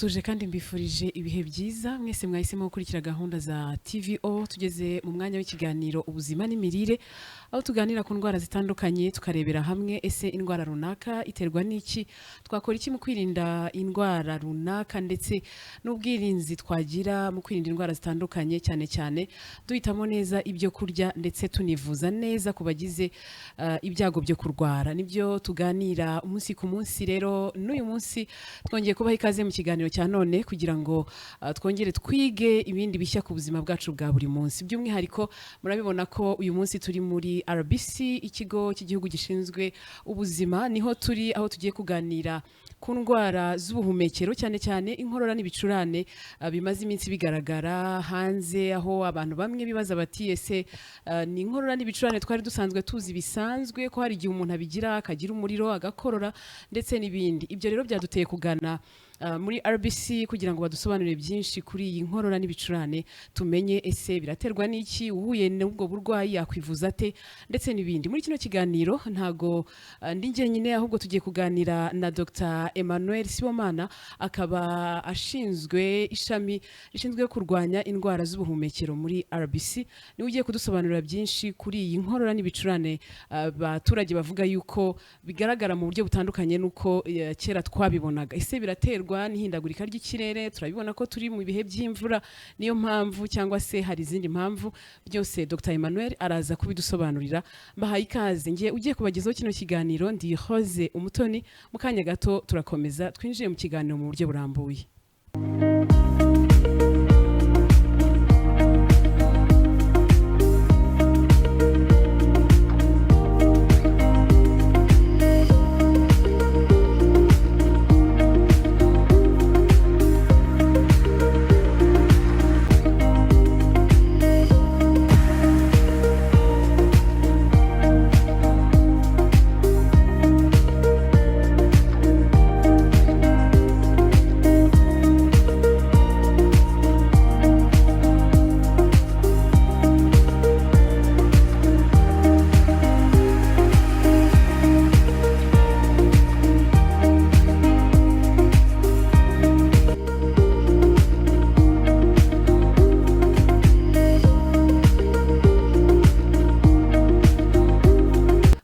Ndabasuje kandi mbifurije ibihe byiza mwese mwahisemo gukurikira gahunda za TVO. Tugeze mu mwanya w'ikiganiro Ubuzima n'imirire, aho tuganira ku ndwara zitandukanye, tukarebera hamwe ese indwara runaka iterwa n'iki, twakora iki mu kwirinda indwara runaka, ndetse n'ubwirinzi twagira mu kwirinda indwara zitandukanye, cyane cyane duhitamo neza ibyo kurya ndetse tunivuza neza ku bagize ibyago byo kurwara. Nibyo tuganira umunsi ku munsi. Rero n'uyu munsi twongeye kubaha ikaze mu kiganiro cya none kugira ngo twongere twige ibindi bishya ku buzima bwacu bwa buri munsi. By'umwihariko murabibona ko uyu munsi turi muri RBC, ikigo cy'igihugu gishinzwe ubuzima, niho turi, aho tugiye kuganira ku ndwara z'ubuhumekero, cyane cyane inkorora n'ibicurane bimaze iminsi bigaragara hanze, aho abantu bamwe bibaza bati: "Ese ni inkorora n'ibicurane twari dusanzwe tuzi bisanzwe, ko hari igihe umuntu abigira akagira umuriro, agakorora ndetse n'ibindi?" Ibyo rero byaduteye kugana muri RBC kugira ngo badusobanurire byinshi kuri iyi nkorora n'ibicurane, tumenye ese biraterwa n'iki, uhuye n'ubwo burwayi yakwivuza ate, ndetse n'ibindi. Muri kino kiganiro ntago ndi njyenyine, ahubwo tugiye kuganira na Dr Emmanuel Sibomana, akaba ashinzwe ishami rishinzwe kurwanya indwara z'ubuhumekero muri RBC. Niwe ugiye kudusobanurira byinshi kuri iyi nkorora n'ibicurane abaturage bavuga yuko bigaragara mu buryo butandukanye n'uko kera twabibonaga. Ese biraterwa n'ihindagurika ry'ikirere? Turabibona ko turi mu bihe by'imvura, niyo mpamvu, cyangwa se hari izindi mpamvu? Byose Dr Emmanuel araza kubidusobanurira. Mbahaye ikaze. Ngiye ugiye kubagezaho kino kiganiro ndi Hoze Umutoni. Mu kanya gato turakomeza twinjiye mu kiganiro mu buryo burambuye.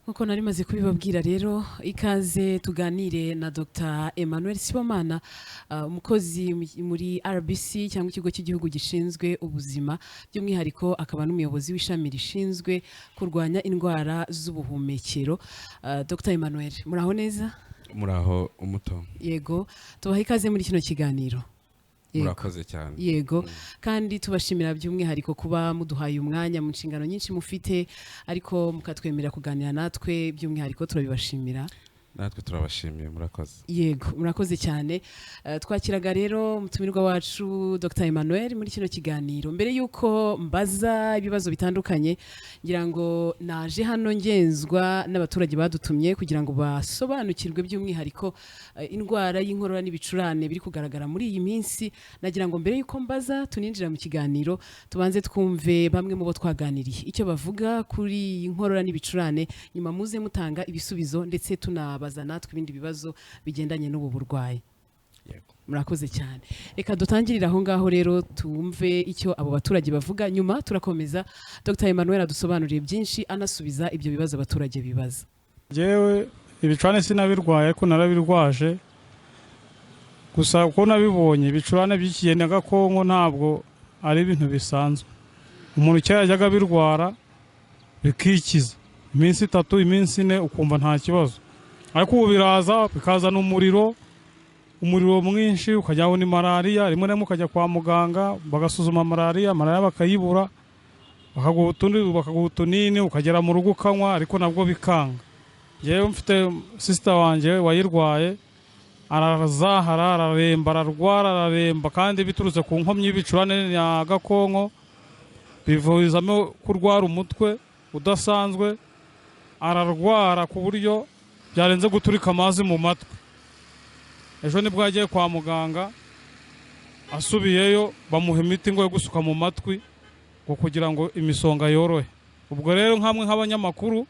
Nkuko nari maze kubibabwira rero, ikaze tuganire na Dr Emmanuel Sibomana, umukozi muri RBC cyangwa ikigo cy'igihugu gishinzwe ubuzima, by'umwihariko akaba n'umuyobozi w'ishami rishinzwe kurwanya indwara z'ubuhumekero. Dr Emmanuel, muraho neza? Muraho, Umuto. Yego, tubaha ikaze muri kino kiganiro. Yego. Murakoze cyane. Yego, kandi tubashimira by'umwihariko kuba muduhaye umwanya mu nshingano nyinshi mufite, ariko mukatwemerera kuganira natwe. By'umwihariko turabibashimira. Natwe turabashimiye, murakoze. Yego, murakoze cyane. Twakiraga rero umutumirwa wacu Dr Emmanuel muri kino kiganiro. Mbere y'uko mbaza ibibazo bitandukanye, ngira ngo naje hano ngenzwa n'abaturage badutumye kugira ngo basobanukirwe by'umwihariko indwara y'inkorora n'ibicurane biri kugaragara muri iyi minsi. Nagira ngo mbere y'uko mbaza, tuninjira mu kiganiro, tubanze twumve bamwe mu bo twaganiriye icyo bavuga kuri iyi nkorora n'ibicurane, nyuma muze mutanga ibisubizo ndetse tunabaza natwe ibindi bibazo bigendanye n'ubu burwayi. Yego. Murakoze cyane. Reka dutangirire aho ngaho rero, tumve icyo abo baturage bavuga, nyuma turakomeza Dr Emmanuel adusobanuriye byinshi, anasubiza ibyo bibazo abaturage bibaza. Njyewe ibicurane sinabirwaye, ariko narabirwaje. Gusa uko nabibonye, ibicurane by'ikigenda gakonko ntabwo ari ibintu bisanzwe. Umuntu kera yajyaga abirwara bikikiza iminsi 3, iminsi 4, ukumva nta kibazo, ariko ubu biraza bikazana umuriro, umuriro mwinshi, ukajya ni malariya. Rimwe na rimwe ukajya kwa muganga bagasuzuma malariya, malariya bakayibura, bakaguha utundi, bakaguha utunini, ukagera mu rugo ukanywa, ariko nabwo bikanga. Njyewe mfite sister wanjye wayirwaye, arazahara, araremba, ararwara, araremba, kandi biturutse ku nkomyi y'ibicurane ya gakonko, bivurizamo kurwara umutwe udasanzwe. Ararwara ku buryo byarenze guturika amazi mu matwi. Ejo nibwo yagiye kwa muganga, asubiyeyo bamuha imiti ngo yo gusuka mu matwi ngo kugira ngo imisonga yorohe. Ubwo rero nkamwe nk'abanyamakuru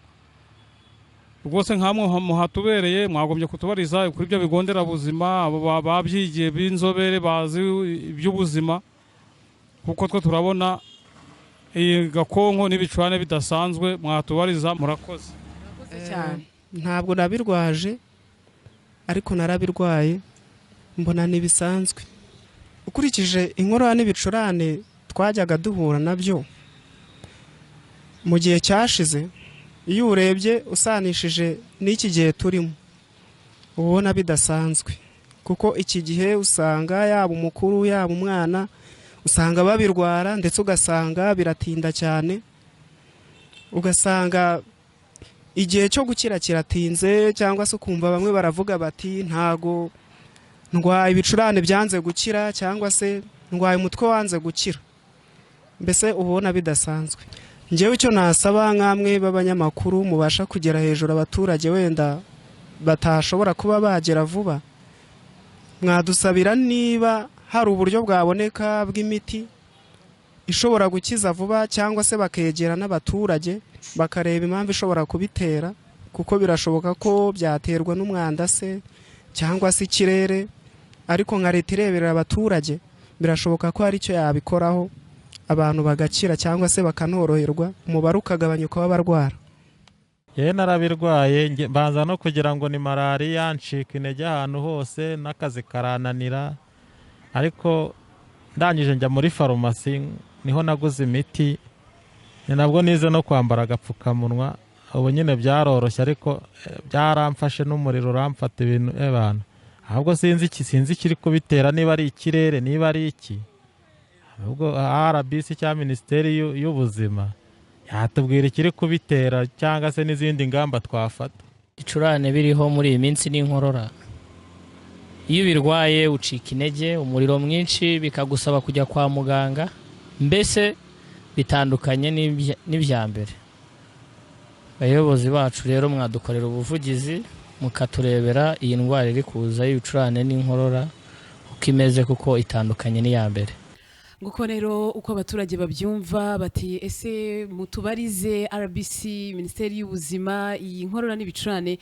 Rwose nkamwe muhatubereye, mwagombye kutubariza kuri ibyo bigo nderabuzima, abo babyigiye b'inzobere bazi iby'ubuzima, kuko twe turabona iyi gakonko n'ibicurane bidasanzwe. Mwatubariza, murakoze. Murakoze cyane. Ntabwo nabirwaje, ariko narabirwaye, mbona ntibisanzwe. Ukurikije inkorora n'ibicurane twajyaga duhura nabyo mu gihe cyashize, iyo urebye usanishije n'iki gihe turimo, uba ubona bidasanzwe, kuko iki gihe usanga yaba umukuru, yaba umwana, usanga babirwara, ndetse ugasanga biratinda cyane, ugasanga igihe cyo gukira kiratinze, cyangwa se ukumva bamwe baravuga bati: "Ntago ndwaye ibicurane byanze gukira", cyangwa se "Ndwaye umutwe wanze gukira". Mbese uba ubona bidasanzwe. Njyewe icyo nasaba nk'amwe b'abanyamakuru mubasha kugera hejuru abaturage wenda batashobora kuba bagera vuba, mwadusabira niba hari uburyo bwaboneka bw'imiti ishobora gukiza vuba, cyangwa se bakegera n'abaturage bakareba impamvu ishobora kubitera, kuko birashoboka ko byaterwa n'umwanda se cyangwa se ikirere. Ariko nka leta ireberera abaturage, birashoboka ko hari icyo yabikoraho, abantu bagakira cyangwa se bakanoroherwa, umubare ukagabanyuka w'abarwara. Yewe, narabirwaye, mbanza no kugira ngo ni malariya, ncika intege ahantu hose n'akazi karananira. Ariko ndangije njya muri farumasi, niho naguze imiti, ni nabwo nize no kwambara agapfukamunwa. Ubu nyine byaroroshye, ariko byaramfashe n'umuriro uramfata, ibintu ebana. Ahubwo sinzi iki, sinzi ikiri kubitera, niba ari ikirere, niba ari iki. Ahubwo RBC cyangwa Minisiteri y'Ubuzima yatubwira ikiri kubitera cyangwa se n'izindi ngamba twafata. Ibicurane biriho muri iyi minsi n'inkorora, iyo ubirwaye ucika intege, umuriro mwinshi, bikagusaba kujya kwa muganga. Mbese bitandukanye n'ibya mbere. Abayobozi bacu rero, mwadukorera ubuvugizi mukaturebera iyi ndwara iri kuza y'ibicurane n'inkorora uko imeze, kuko itandukanye n'iya mbere. Nguko rero uko abaturage babyumva, bati: "Ese mutubarize RBC, Minisiteri y'Ubuzima, iyi nkorora n'ibicurane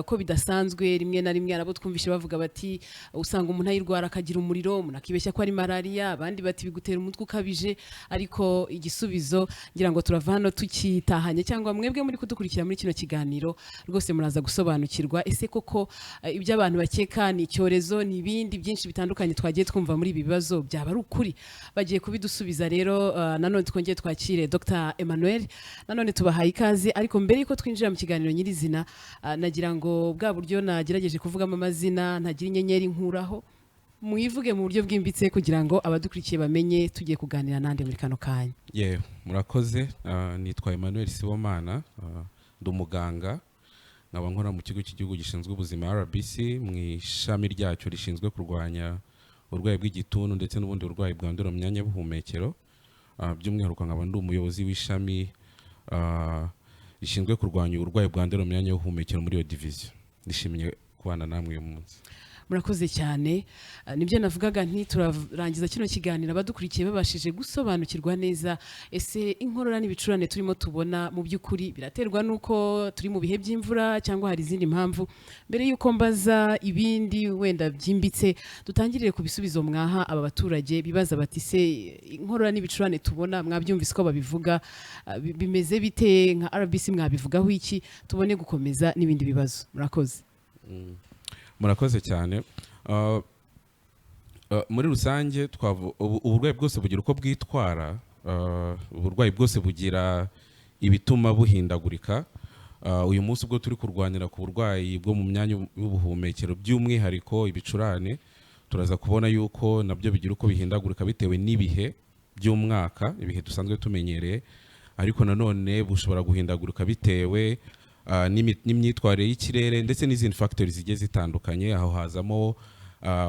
ko bidasanzwe?" Rimwe na rimwe arabo twumvishe bavuga bati usanga umuntu ayirwara akagira umuriro, umuntu akibeshya ko ari malariya, abandi bati bigutera umutwe ukabije. Ariko igisubizo ngira ngo turava hano tukitahanye, cyangwa mwebwe muri kudukurikira muri kino kiganiro rwose muraza gusobanukirwa ese koko ibyo abantu bakeka ni icyorezo, ni ibindi byinshi bitandukanye twagiye twumva muri ibi bibazo byaba ari ukuri? Bagiye kubidusubiza rero. Nanone twongeye twakire Dr Emmanuel, nanone tubahaye ikaze. Ariko mbere yuko twinjira mu kiganiro nyirizina, nagira ngo bwa buryo nagerageje kuvugamo amazina ntagira inyenyeri nkuraho, mwivuge mu buryo bwimbitse kugira ngo abadukurikiye bamenye tugiye kuganira nande muri kano kanya. Yewe, murakoze. Nitwa Emmanuel Sibomana, ndi umuganga, nkaba nkora mu Kigo cy'Igihugu gishinzwe Ubuzima, RBC, mu ishami ryacyo rishinzwe kurwanya uburwayi bw'igituntu ndetse n'ubundi burwayi bwandurira mu myanya y'ubuhumekero. By'umwihariko nkaba ndi umuyobozi w'ishami rishinzwe kurwanya uburwayi bwandurira mu myanya y'ubuhumekero muri iyo division. Nishimiye kubana namwe uyu munsi. Murakoze cyane. Nibyo navugaga nti turarangiza kino kiganiro abadukurikiye babashije gusobanukirwa neza ese inkorora n'ibicurane turimo tubona mu by'ukuri biraterwa n'uko turi mu bihe by'imvura cyangwa hari izindi mpamvu. Mbere y'uko mbaza ibindi wenda byimbitse, dutangirire ku bisubizo mwaha aba baturage bibaza bati: "Se inkorora n'ibicurane tubona, mwabyumvise ko babivuga, bimeze bite? Nka RBC mwabivugaho iki?" Tubone gukomeza n'ibindi bibazo. Murakoze. Murakoze cyane. Muri rusange uburwayi bwose bugira uko bwitwara, uburwayi bwose bugira ibituma buhindagurika. Uyu munsi ubwo turi kurwanira ku burwayi bwo mu myanya y'ubuhumekero, by'umwihariko ibicurane, turaza kubona yuko nabyo bigira uko bihindagurika bitewe n'ibihe by'umwaka, ibihe dusanzwe tumenyereye. Ariko nanone bushobora guhindagurika bitewe n'imyitwarire y'ikirere ndetse n'izindi factors zigiye zitandukanye. Aho hazamo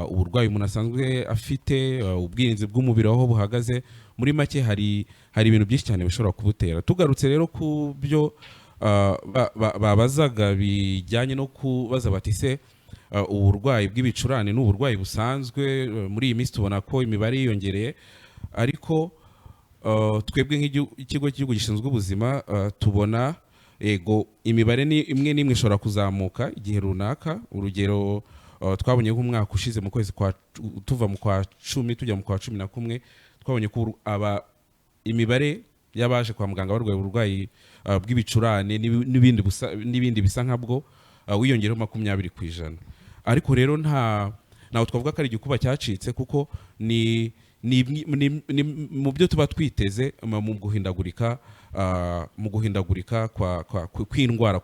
uburwayi umuntu asanzwe afite, ubwirinzi bw'umubiri aho buhagaze. Muri make hari ibintu byinshi cyane bishobora kubutera. Tugarutse rero ku byo babazaga bijyanye no kubaza bati: "Se uburwayi bw'ibicurane ni uburwayi busanzwe?" Muri iyi minsi tubona ko imibare yiyongereye, ariko twebwe nk'igihugu, Ikigo cy'Igihugu gishinzwe Ubuzima, tubona Ego, imibare ni imwe n'imwe ishobora kuzamuka igihe runaka. Urugero, twabonye nk'umwaka ushize mu kwezi kwa tuva mu kwa 10 tujya mu kwa 11, twabonye ko imibare y'abaje kwa muganga barwaye uburwayi bw'ibicurane n'ibindi bisa nkabwo wiyongereho 20%. Ariko rero ntawe twavuga ko ari igikuba cyacitse, kuko ni mu byo tuba twiteze mu guhindagurika kw'indwara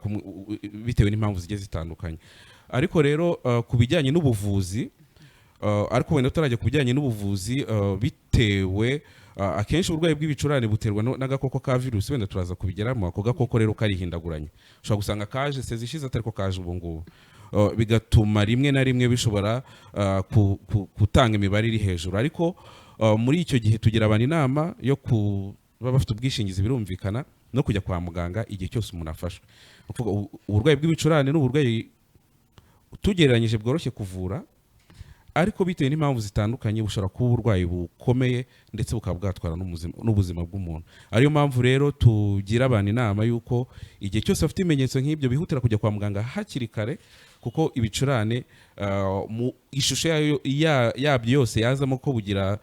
bitewe n'impamvu zigiye zitandukanye. Ariko rero ku bijyanye n'ubuvuzi, ariko wenda tutarajya ku bijyanye n'ubuvuzi, bitewe akenshi uburwayi bw'ibicurane buterwa n'agakoko ka virusi, wenda turaza kubigeramo. Ako gakoko rero karihindaguranya, ushobora gusanga kaje sezi ishize atari ko kaje ubu ngubu. Bigatuma rimwe na rimwe bishobora gutanga imibare iri hejuru. Ariko muri icyo gihe tugira abantu inama yo kuba bafite ubwishingizi, birumvikana, no kujya kwa muganga igihe cyose umuntu afashwe. Ni ukuvuga, uburwayi bw'ibicurane ni uburwayi tugereranyije bworoshye kuvura, ariko bitewe n'impamvu zitandukanye bushobora kuba uburwayi bukomeye, ndetse bukaba bwatwara n'ubuzima bw'umuntu. Ariyo mpamvu rero tugira abantu inama y'uko igihe cyose bafite ibimenyetso nk'ibyo bihutira kujya kwa muganga hakiri kare, kuko ibicurane mu ishusho yayo yabyo yose yazamo, ko bugira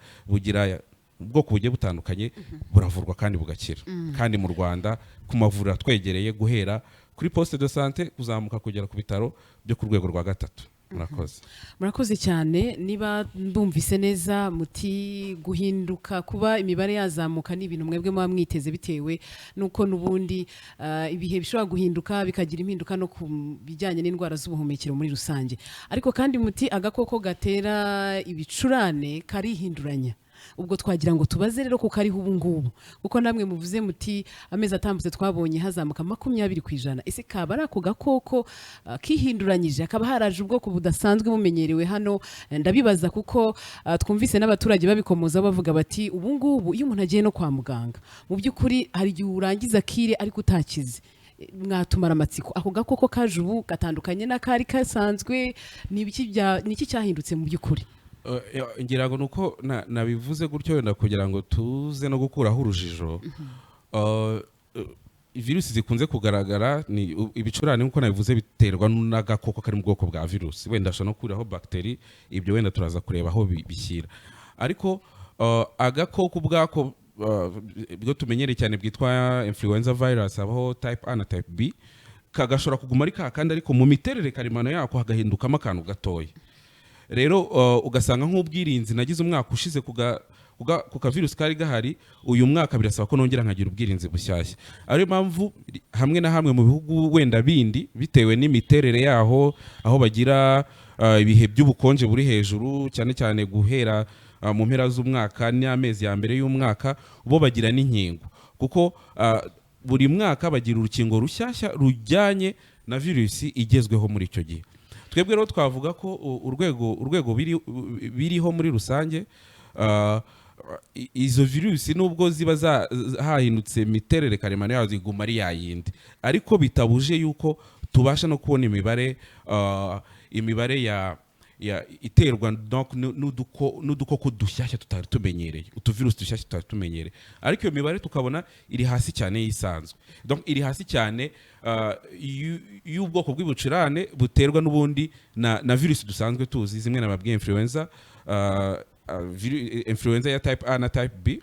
ubwoko bugiye butandukanye, buravurwa kandi bugakira. Kandi mu Rwanda ku mavuriro atwegereye, guhera kuri poste de santé kuzamuka kugera ku bitaro byo ku rwego rwa gatatu. Murakoze. Murakoze cyane. Niba ndumvise neza, muti guhinduka, kuba imibare yazamuka, ni ibintu mwebwe muba mwiteze bitewe n'uko n'ubundi ibihe bishobora guhinduka, bikagira impinduka no ku bijyanye n'indwara z'ubuhumekero muri rusange. Ariko kandi muti agakoko gatera ibicurane karihinduranya. Ubwo twagira ngo tubaze rero kuko ariho ubu ngubu, kuko namwe muvuze muti amezi atambutse twabonye hazamuka 20%. Ese kaba ari ako gakoko kihinduranyije, hakaba haraje ubwoko budasanzwe bumenyerewe hano? Ndabibaza kuko twumvise n'abaturage babikomoza, bavuga bati ubu ngubu iyo umuntu agiye no kwa muganga, mu by'ukuri hari igihe urangiza kire ariko utakize. Mwatumara amatsiko, ako gakoko kaje ubu gatandukanye n'akari kasanzwe, ni iki cyahindutse mu by'ukuri? Ngira ngo nuko nabivuze gutyo wenda kugira ngo tuze no gukuraho urujijo. Virusi zikunze kugaragara ni ibicurane, nk'uko nabivuze, biterwa n'agakoko kari mu bwoko bwa virusi, wenda ashobora no kuriraho bagiteri, ibyo wenda turaza kureba aho bishyira. Ariko agakoko ubwako bwo tumenyereye cyane bwitwa influenza virus, habaho type A na type B, kagashobora kuguma ari kakandi, ariko mu miterere karemano yako hagahindukamo akantu gatoya. Rero ugasanga nk'ubwirinzi nagize umwaka ushize ku kavirusi kari gahari, uyu mwaka birasaba ko nongera nkagira ubwirinzi bushyashya. Ariyo mpamvu hamwe na hamwe mu bihugu wenda bindi, bitewe n'imiterere yaho, aho bagira ibihe by'ubukonje buri hejuru, cyane cyane guhera mu mpera z'umwaka n'amezi ya mbere y'umwaka, bo bagira n'inkingo, kuko buri mwaka bagira urukingo rushyashya rujyanye na virusi igezweho muri icyo gihe. Twebwe rero twavuga ko urwego biriho muri rusange, izo virusi nubwo ziba hahindutse imiterere karemano yazo, iguma ari yayindi, ariko bitabuje yuko tubasha no kubona imibare ya iterwa donc n'udukoko dushyashya tutari tumenyereye, utuvirusi dushyashya tutari tumenyereye. Ariko iyo mibare tukabona iri hasi cyane y'isanzwe, donc iri hasi cyane y'ubwoko bw'ibicurane buterwa n'ubundi na virusi dusanzwe tuzi, zimwe nababwiye, influenza ya type A na type B.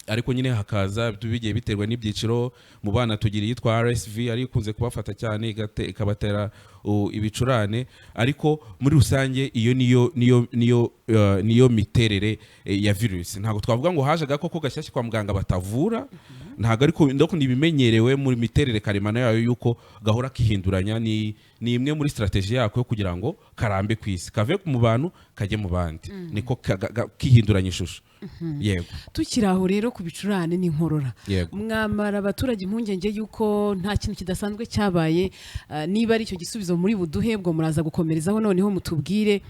Ariko nyine hakaza bigiye biterwa n'ibyiciro. Mu bana tugira iyitwa RSV, ariyo ikunze kubafata cyane, ikabatera ibicurane. Ariko muri rusange iyo niyo miterere ya virusi. Ntabwo twavuga ngo haje agakoko gashyashya kwa muganga batavura, ntabwo, ariko ndako ni ibimenyerewe muri miterere karemano yayo yuko gahora kihinduranya. Ni imwe muri strategy yako yo kugira ngo karambe ku isi, kave mu bantu kajye mu bandi, niko kihinduranya ishusho. Yego. Tukiri aho rero ku bicurane n'inkorora, mwamara abaturage impungenge y'uko nta kintu kidasanzwe cyabaye. Niba ari icyo gisubizo muri buduhe, bwo muraza gukomerezaho noneho mutubwire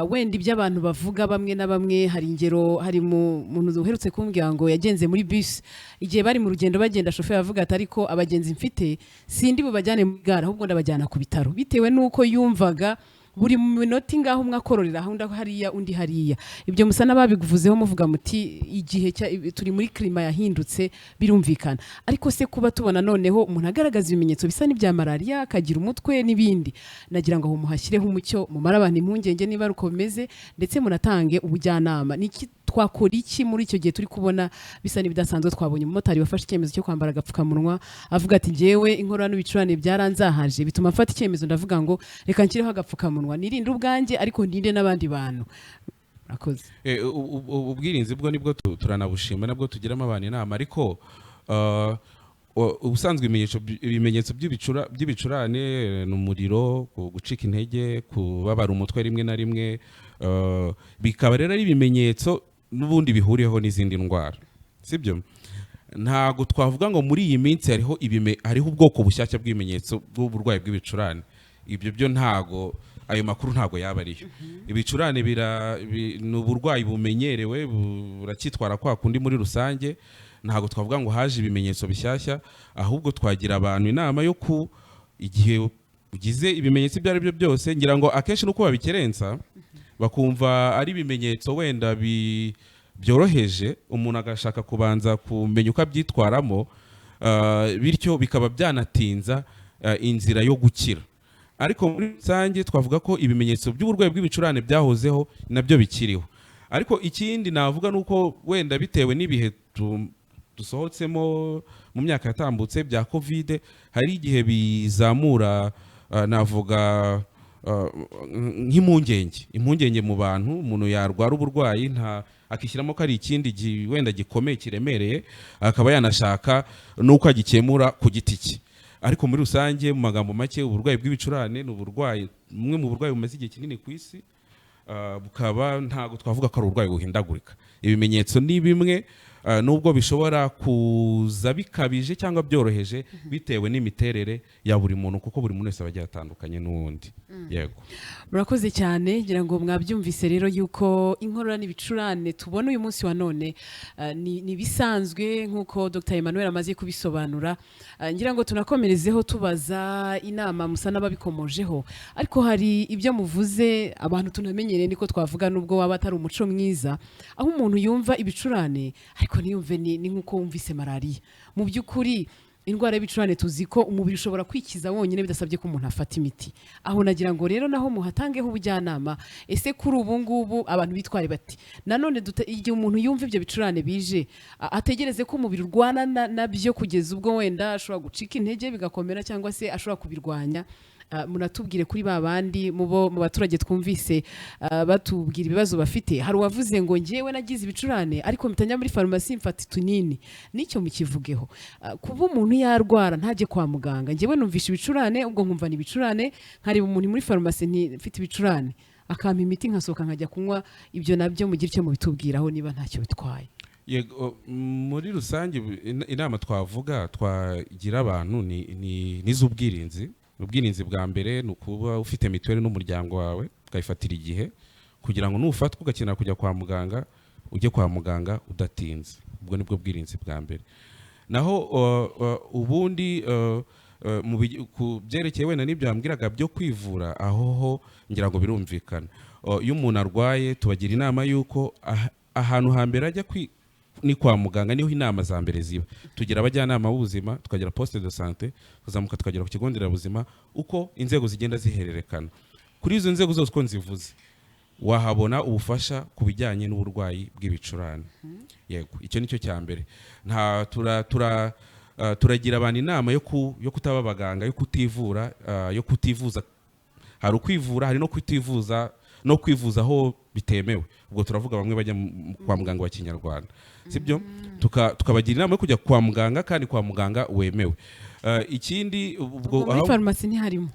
wenda ibyo abantu bavuga bamwe na bamwe. Hari ingero, hari muntu uherutse kumbwira ngo yagenze muri bisi, igihe bari mu rugendo bagenda, shoferi avuga ati ariko abagenzi mfite sindi bubajyane muri gare, ahubwo ndabajyana ku bitaro, bitewe n'uko yumvaga Buri minota ingaho umwe akororera aho, undi hariya, undi hariya. Ibyo musa n'ababivuzeho, muvuga muti igihe turi muri climat yahindutse, birumvikana. Ariko se kuba tubona noneho umuntu agaragaza ibimenyetso bisa n'ibya malariya, akagira umutwe n'ibindi, nagira ngo aho muhashyireho umucyo, mumare abantu impungenge niba ari uko bimeze, ndetse munatange ubujyanama. Ni iki twakora iki muri icyo gihe turi kubona bisa n'ibidasanzwe? Twabonye umumotari wafashe icyemezo cyo kwambara agapfukamunwa, avuga ati: "Njyewe inkorora n'ibicurane byaranzahaje, bituma mfata icyemezo, ndavuga ngo reka nshyireho agapfukamunwa, nirinde ubwanjye ariko ndinde n'abandi bantu." Murakoze. Ubwirinzi bwo nibwo turanabushima, nabwo tugiramo abantu inama. Ariko ubusanzwe ibimenyetso by'ibicurane ni umuriro, gucika intege, kubabara umutwe rimwe na rimwe, bikaba rero ari ibimenyetso n'ubundi bihuriyeho n'izindi ndwara, sibyo? Ntabwo twavuga ngo muri iyi minsi hariho ubwoko bushyashya bw'ibimenyetso bw'uburwayi bw'ibicurane. Ibyo byo ntago, ayo makuru ntago yaba ariyo. Ibicurane ni uburwayi bumenyerewe, buracyitwara kwa kundi muri rusange. Ntabwo twavuga ngo haje ibimenyetso bishyashya, ahubwo twagira abantu inama yo ku igihe ugize ibimenyetso ibyo ari byo byose, ngira ngo akenshi nuko babikerensa, bakumva ari ibimenyetso wenda byoroheje, umuntu agashaka kubanza kumenya uko abyitwaramo, bityo bikaba byanatinza inzira yo gukira. Ariko muri rusange twavuga ko ibimenyetso by'uburwayi bw'ibicurane byahozeho, nabyo bikiriho. Ariko ikindi navuga ni uko wenda bitewe n'ibihe dusohotsemo mu myaka yatambutse bya COVID, hari igihe bizamura navuga nk'impungenge, impungenge mu bantu. Umuntu yarwara uburwayi nta akishyiramo ko ari ikindi wenda gikomeye, kiremereye, akaba yanashaka n'uko agikemura ku giti cye. Ariko muri rusange, mu magambo make, uburwayi bw'ibicurane ni uburwayi, bumwe mu burwayi bumaze igihe kinini ku isi, bukaba ntabwo twavuga ko ari uburwayi buhindagurika. Ibimenyetso ni bimwe, nubwo bishobora kuza bikabije cyangwa byoroheje bitewe n'imiterere ya buri muntu, kuko buri muntu wese aba agiye atandukanye n'uwundi. Yego. Murakoze cyane. Ngira ngo mwabyumvise rero yuko inkorora n'ibicurane tubona uyu munsi wa none ni ibisanzwe, nk'uko Dr Emmanuel amaze kubisobanura. Ngira ngo tunakomerezeho tubaza inama, musa n'ababikomojeho, ariko hari ibyo muvuze abantu tunamenyereye, niko twavuga, nubwo waba atari umuco mwiza, aho umuntu yumva ibicurane ariko ntiyumve ni nk'uko wumvise malariya. Mu by'ukuri indwara y'ibicurane tuzi ko umubiri ushobora kwikiza wonyine bidasabye ko umuntu afata imiti. Aho nagira ngo rero naho muhatangeho ubujyanama. Ese kuri ubu ngubu abantu bitware bati nanone igihe umuntu yumva ibyo bicurane bije, ategereze ko umubiri urwana nabyo kugeza ubwo wenda ashobora gucika intege bigakomera, cyangwa se ashobora kubirwanya? Munatubwire kuri ba bandi mu baturage twumvise batubwira ibibazo bafite. Hari uwavuze ngo: "Njyewe nagize ibicurane ariko mpita njya muri farumasi mfata utunini." Nicyo mukivugeho. Kuba umuntu yarwara ntajye kwa muganga, njyewe numvisha ibicurane, ubwo nkumva ni ibicurane, nkareba umuntu muri farumasi nti mfite ibicurane, akampa imiti, nkasohoka nkajya kunywa. Ibyo nabyo mugire icyo mubitubwiraho niba ntacyo bitwaye. Yego, muri rusange inama twavuga twagira abantu ni iz'ubwirinzi. Ubwirinzi bwa mbere ni ukuba ufite mituweli n'umuryango wawe ukayifatira igihe, kugira ngo nufatwa ugakenera kujya kwa muganga, ujye kwa muganga udatinze. Ubwo nibwo bwirinzi bwa mbere. Naho ubundi ku byerekeye wenda n'ibyo yambwiraga byo kwivura, aho ho ngira ngo birumvikana. Iyo umuntu arwaye, tubagira inama y'uko ahantu hambere ajya ni kwa muganga, niho inama za mbere ziba. Tugira abajyanama b'ubuzima, tukagira poste de santé, tukazamuka tukagera ku kigo nderabuzima, uko inzego zigenda zihererekana. Kuri izo nzego zose uko nzivuze, wahabona ubufasha ku bijyanye n'uburwayi bw'ibicurane. Yego, icyo ni cyo cya mbere. Nta tura tura turagira abantu inama yo kutaba abaganga, yo kutivura, yo kutivuza. Hari ukwivura, hari no kutivuza no kwivuza aho bitemewe. Ubwo turavuga bamwe bajya kwa muganga wa kinyarwanda, sibyo? Tukabagira inama yo kujya kwa muganga, kandi kwa muganga wemewe. Ikindi ubwo Ubwo muri farumasi ntiharimo?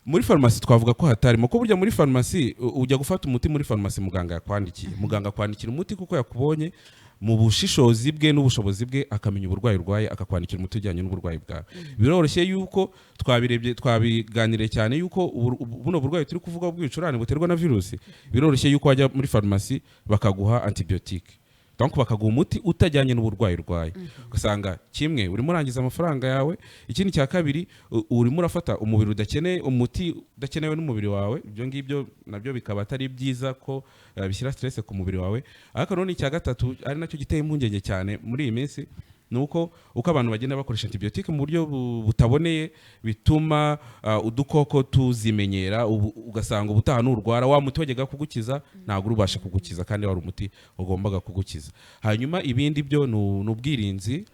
Muri farumasi twavuga ko hatarimo, ko burya muri farumasi ujya gufata umuti muri farumasi muganga yakwandikiye. Muganga akwandikira umuti kuko yakubonye mu bushishozi bwe n'ubushobozi bwe, akamenya uburwayi urwaye, akakwandikira umuti ujyanye n'uburwayi bwawe. Biroroshye yuko twabirebye, twabiganiriye cyane yuko buno burwayi turi kuvuga bw'ibicurane buterwa na virusi, biroroshye yuko wajya muri farumasi bakaguha antibiotique. Donc bakaguha umuti utajyanye n'uburwayi urwaye, ugasanga kimwe urimo urangiza amafaranga yawe, ikindi cya kabiri urimo urafata umubiri udakeneye, umuti udakenewe n'umubiri wawe. Ibyo ngibyo nabyo bikaba atari byiza ko bishyira stress ku mubiri wawe. Ariko none icya gatatu, ari nacyo giteye impungenge cyane muri iyi minsi, ni uko uko abantu bagenda bakoresha antibiyotike mu buryo butaboneye, bituma udukoko tuzimenyera. Ubu ugasanga ubutaha nurwara, wa muti wajyaga kugukiza ntabwo urubasha kugukiza kandi wari umuti wagombaga kugukiza. Hanyuma ibindi byo ni ubwirinzi.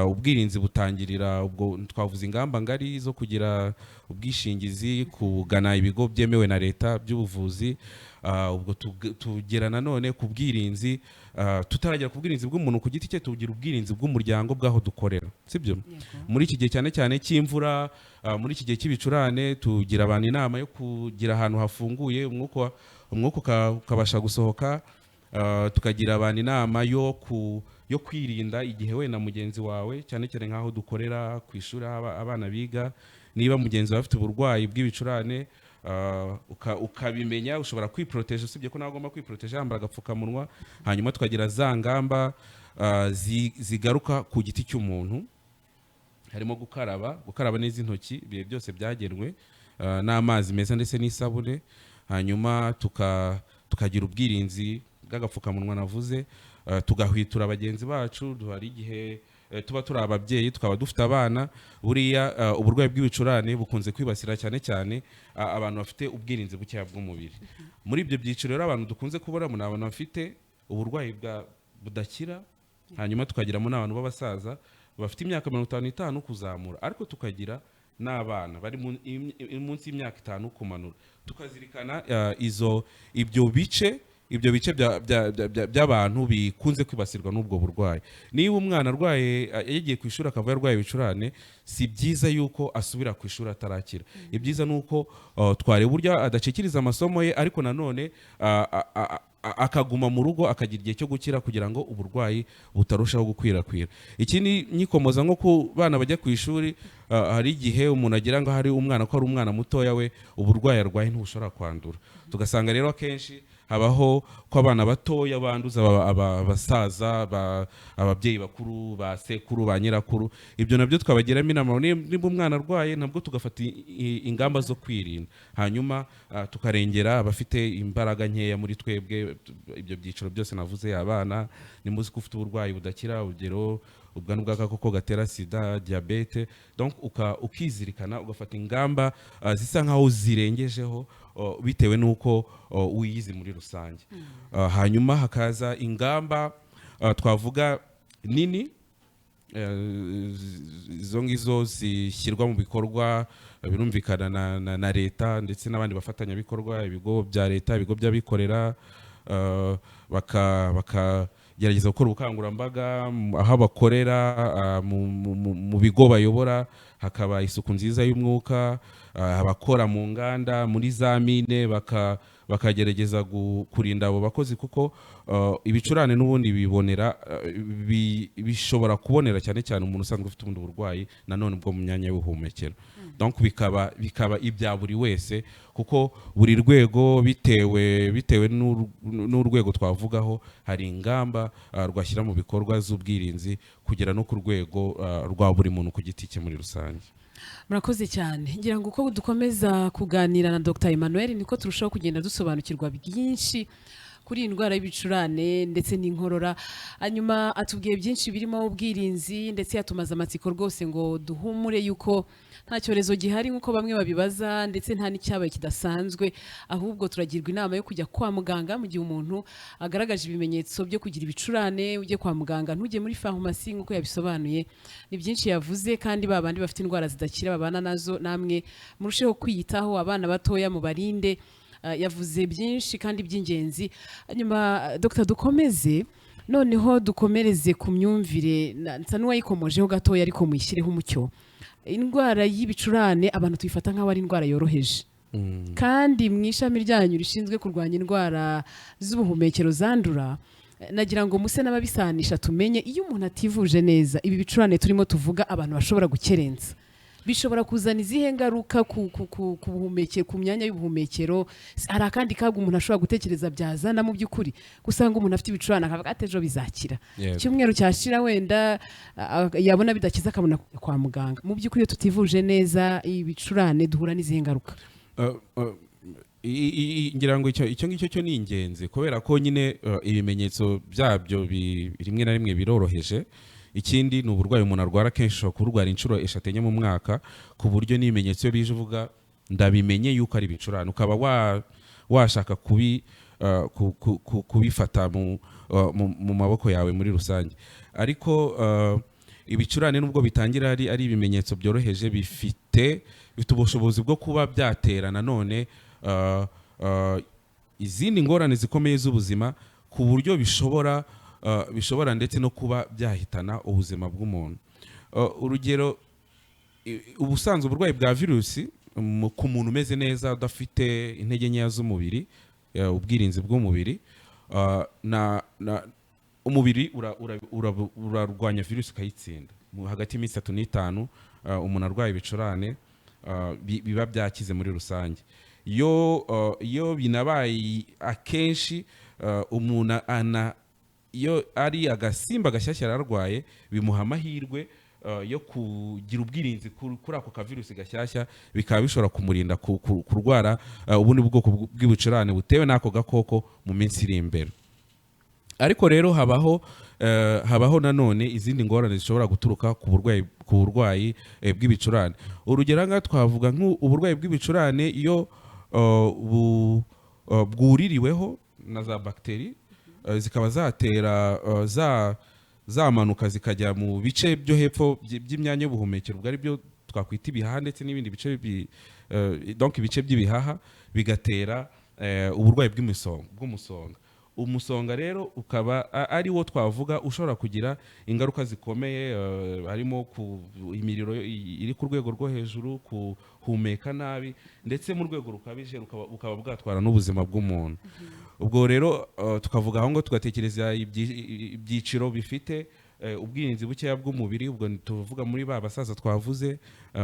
Ubwirinzi butangirira ubwo twavuze ingamba ngari zo kugira ubwishingizi, kugana ibigo byemewe na leta by'ubuvuzi. Ubwo tugera nanone ku bwirinzi, tutaragera ku bwirinzi bw'umuntu ku giti cye, tugira ubwirinzi bw'umuryango bw'aho dukorera, sibyo? Muri iki gihe cyane cyane cy'imvura, muri iki gihe cy'ibicurane, tugira abantu inama yo kugira ahantu hafunguye, umwuka ukabasha gusohoka. Tukagira abantu inama yo kwirinda igihe wenda mugenzi wawe, cyane cyane nk'aho dukorera ku ishuri, aho abana biga, niba mugenzi wawe afite uburwayi bw'ibicurane, ukabimenya, ushobora kwiporoteje, usibye ko nawe agomba kwiporoteje yambara agapfukamunwa. Hanyuma tukagira za ngamba zigaruka ku giti cy'umuntu, harimo gukaraba neza intoki ibihe byose byagenwe, n'amazi meza ndetse n'isabune. Hanyuma tukagira ubwirinzi bw'agapfukamunwa navuze, tugahwitura bagenzi bacu. Hari igihe tuba turi ababyeyi, tukaba dufite abana. Buriya uburwayi bw'ibicurane bukunze kwibasira cyane cyane abantu bafite ubwirinzi bukeya bw'umubiri. Muri ibyo byiciro rero, abantu dukunze kubonamo ni abantu bafite uburwayi budakira, hanyuma tukagiramo n'abantu b'abasaza bafite imyaka 55 kuzamura, ariko tukagira n'abana bari munsi y'imyaka 5 kumanura. Tukazirikana izo ibyo bice by'abantu bikunze kwibasirwa n'ubwo burwayi. Niba umwana arwaye, yagiye ku ishuri akava yarwaye ibicurane, si byiza yuko asubira ku ishuri atarakira. Ibyiza ni uko twareba uburyo adacikiriza amasomo ye, ariko nanone akaguma mu rugo akagira igihe cyo gukira kugira ngo uburwayi butarushaho gukwirakwira. Ikindi nyikomoza nko ku bana bajya ku ishuri, hari igihe umuntu agira ngo hari umwana ko ari umwana mutoya, we uburwayi arwaye ntibushobora kwandura. Tugasanga rero akenshi habaho ko abana batoya banduza abasaza, ababyeyi bakuru, ba sekuru, ba nyirakuru. Ibyo nabyo twabagiramo inama, niba umwana arwaye nabwo tugafata ingamba zo kwirinda, hanyuma tukarengera abafite imbaraga nkeya muri twebwe, ibyo byiciro byose navuze. Abana, nimuzi ko ufite uburwayi budakira, urugero ubwandu bw'agakoko gatera sida, diyabete, donc ukizirikana ugafata ingamba zisa nkaho zirengejeho bitewe n'uko wiyizi muri rusange. Hanyuma hakaza ingamba twavuga nini, izo ngizo zishyirwa mu bikorwa, birumvikana na leta ndetse n'abandi bafatanyabikorwa, ibigo bya leta, ibigo by'abikorera, bakagerageza gukora ubukangurambaga aho bakorera, mu bigo bayobora, hakaba isuku nziza y'umwuka, abakora mu nganda, muri za mine, bakagerageza kurinda abo bakozi, kuko ibicurane n'ubundi bibonera, bishobora kubonera cyane cyane umuntu usanzwe ufite ubundi burwayi nanone bwo mu myanya y'ubuhumekero. Donc bikaba ibya buri wese, kuko buri rwego bitewe n'urwego twavugaho, hari ingamba rwashyira mu bikorwa z'ubwirinzi kugera no ku rwego rwa buri muntu ku giti cye muri rusange. Murakoze cyane. Ngira ngo uko dukomeza kuganira na Dr Emmanuel niko turushaho kugenda dusobanukirwa byinshi kuri iyi ndwara y'ibicurane ndetse n'inkorora. Hanyuma atubwiye byinshi birimo ubwirinzi, ndetse yatumaze amatsiko rwose ngo duhumure yuko nta cyorezo gihari nk'uko bamwe babibaza, ndetse nta n'icyabaye kidasanzwe. Ahubwo turagirwa inama yo kujya kwa muganga mu gihe umuntu agaragaje ibimenyetso byo kugira ibicurane. Ujye kwa muganga, ntujye muri farumasi nk'uko yabisobanuye. Ni byinshi yavuze. Kandi ba bandi bafite indwara zidakira babana nazo, namwe murusheho kwiyitaho, abana batoya mubarinde. Yavuze byinshi kandi by'ingenzi. Hanyuma Dr dukomeze noneho, dukomereze ku myumvire. Nsa n'uwayikomojeho gatoya, ariko muyishyireho umucyo. Indwara y'ibicurane abantu tuyifata nk'aho ari indwara yoroheje, kandi mu ishami ryanyu rishinzwe kurwanya indwara z'ubuhumekero zandura, nagira ngo muse n'ababisanisha, tumenye iyo umuntu ativuje neza ibi bicurane turimo tuvuga abantu bashobora gukerensa. Bishobora kuzana izihe ngaruka ku buhumekero, ku myanya y'ubuhumekero? Hari akandi kaga umuntu ashobora gutekereza byazana? Mu by'ukuri gusanga umuntu afite ibicurane akavuga ati ejo bizakira, icyumweru cyashira wenda yabona bidakiza akabona kujya kwa muganga. Mu by'ukuri iyo tutivuje neza ibicurane duhura n'izihe ngaruka? Ngira ngo icyo ngicyo cyo ni ingenzi, kubera ko nyine ibimenyetso byabyo rimwe na rimwe biroroheje. Ikindi ni uburwayi umuntu arwara kenshi, ushobora kuburwara inshuro 3, 4 mu mwaka, ku buryo n'ibimenyetso iyo bije uvuga ndabimenye yuko ari ibicurane, ukaba washaka kubifata mu maboko yawe muri rusange. Ariko ibicurane nubwo bitangira ari ibimenyetso byoroheje, bifite ubushobozi bwo kuba byatera nanone izindi ngorane zikomeye z'ubuzima, ku buryo bishobora ndetse no kuba byahitana ubuzima bw'umuntu. Urugero, ubusanzwe uburwayi bwa virusi ku muntu umeze neza, udafite intege nkeya z'umubiri, ubwirinzi bw'umubiri, na umubiri urarwanya virusi ukayitsinda hagati y'iminsi 3 n'5. Umuntu arwaye ibicurane, biba byakize muri rusange. Iyo binabaye akenshi, umuntu iyo ari agasimba gashyashya yararwaye, bimuha amahirwe yo kugira ubwirinzi kuri ako kavirusi gashyashya, bikaba bishobora kumurinda kurwara ubundi bwoko bw'ibicurane butewe n'ako gakoko mu minsi iri imbere. Ariko rero habaho nanone izindi ngorane zishobora guturuka ku burwayi bw'ibicurane. Urugero aha ngaha twavuga nk'uburwayi bw'ibicurane iyo bwuririweho na za bagiteri, zikaba zatera zamanuka zikajya mu bice byo hepfo by'imyanya y'ubuhumekero, ubwo ari byo twakwita ibihaha ndetse n'ibindi bice, donc ibice by'ibihaha, bigatera uburwayi bw'umusonga. Umusonga rero ukaba ari wo twavuga ushobora kugira ingaruka zikomeye, harimo imiriro iri ku rwego rwo hejuru, kuhumeka nabi, ndetse mu rwego rukabije bukaba bwatwara n'ubuzima bw'umuntu. Ubwo rero tukavuga aho ngo tugatekereza ibyiciro bifite ubwirinzi bukeya bw'umubiri. Ubwo tuvuga muri ba basaza twavuze,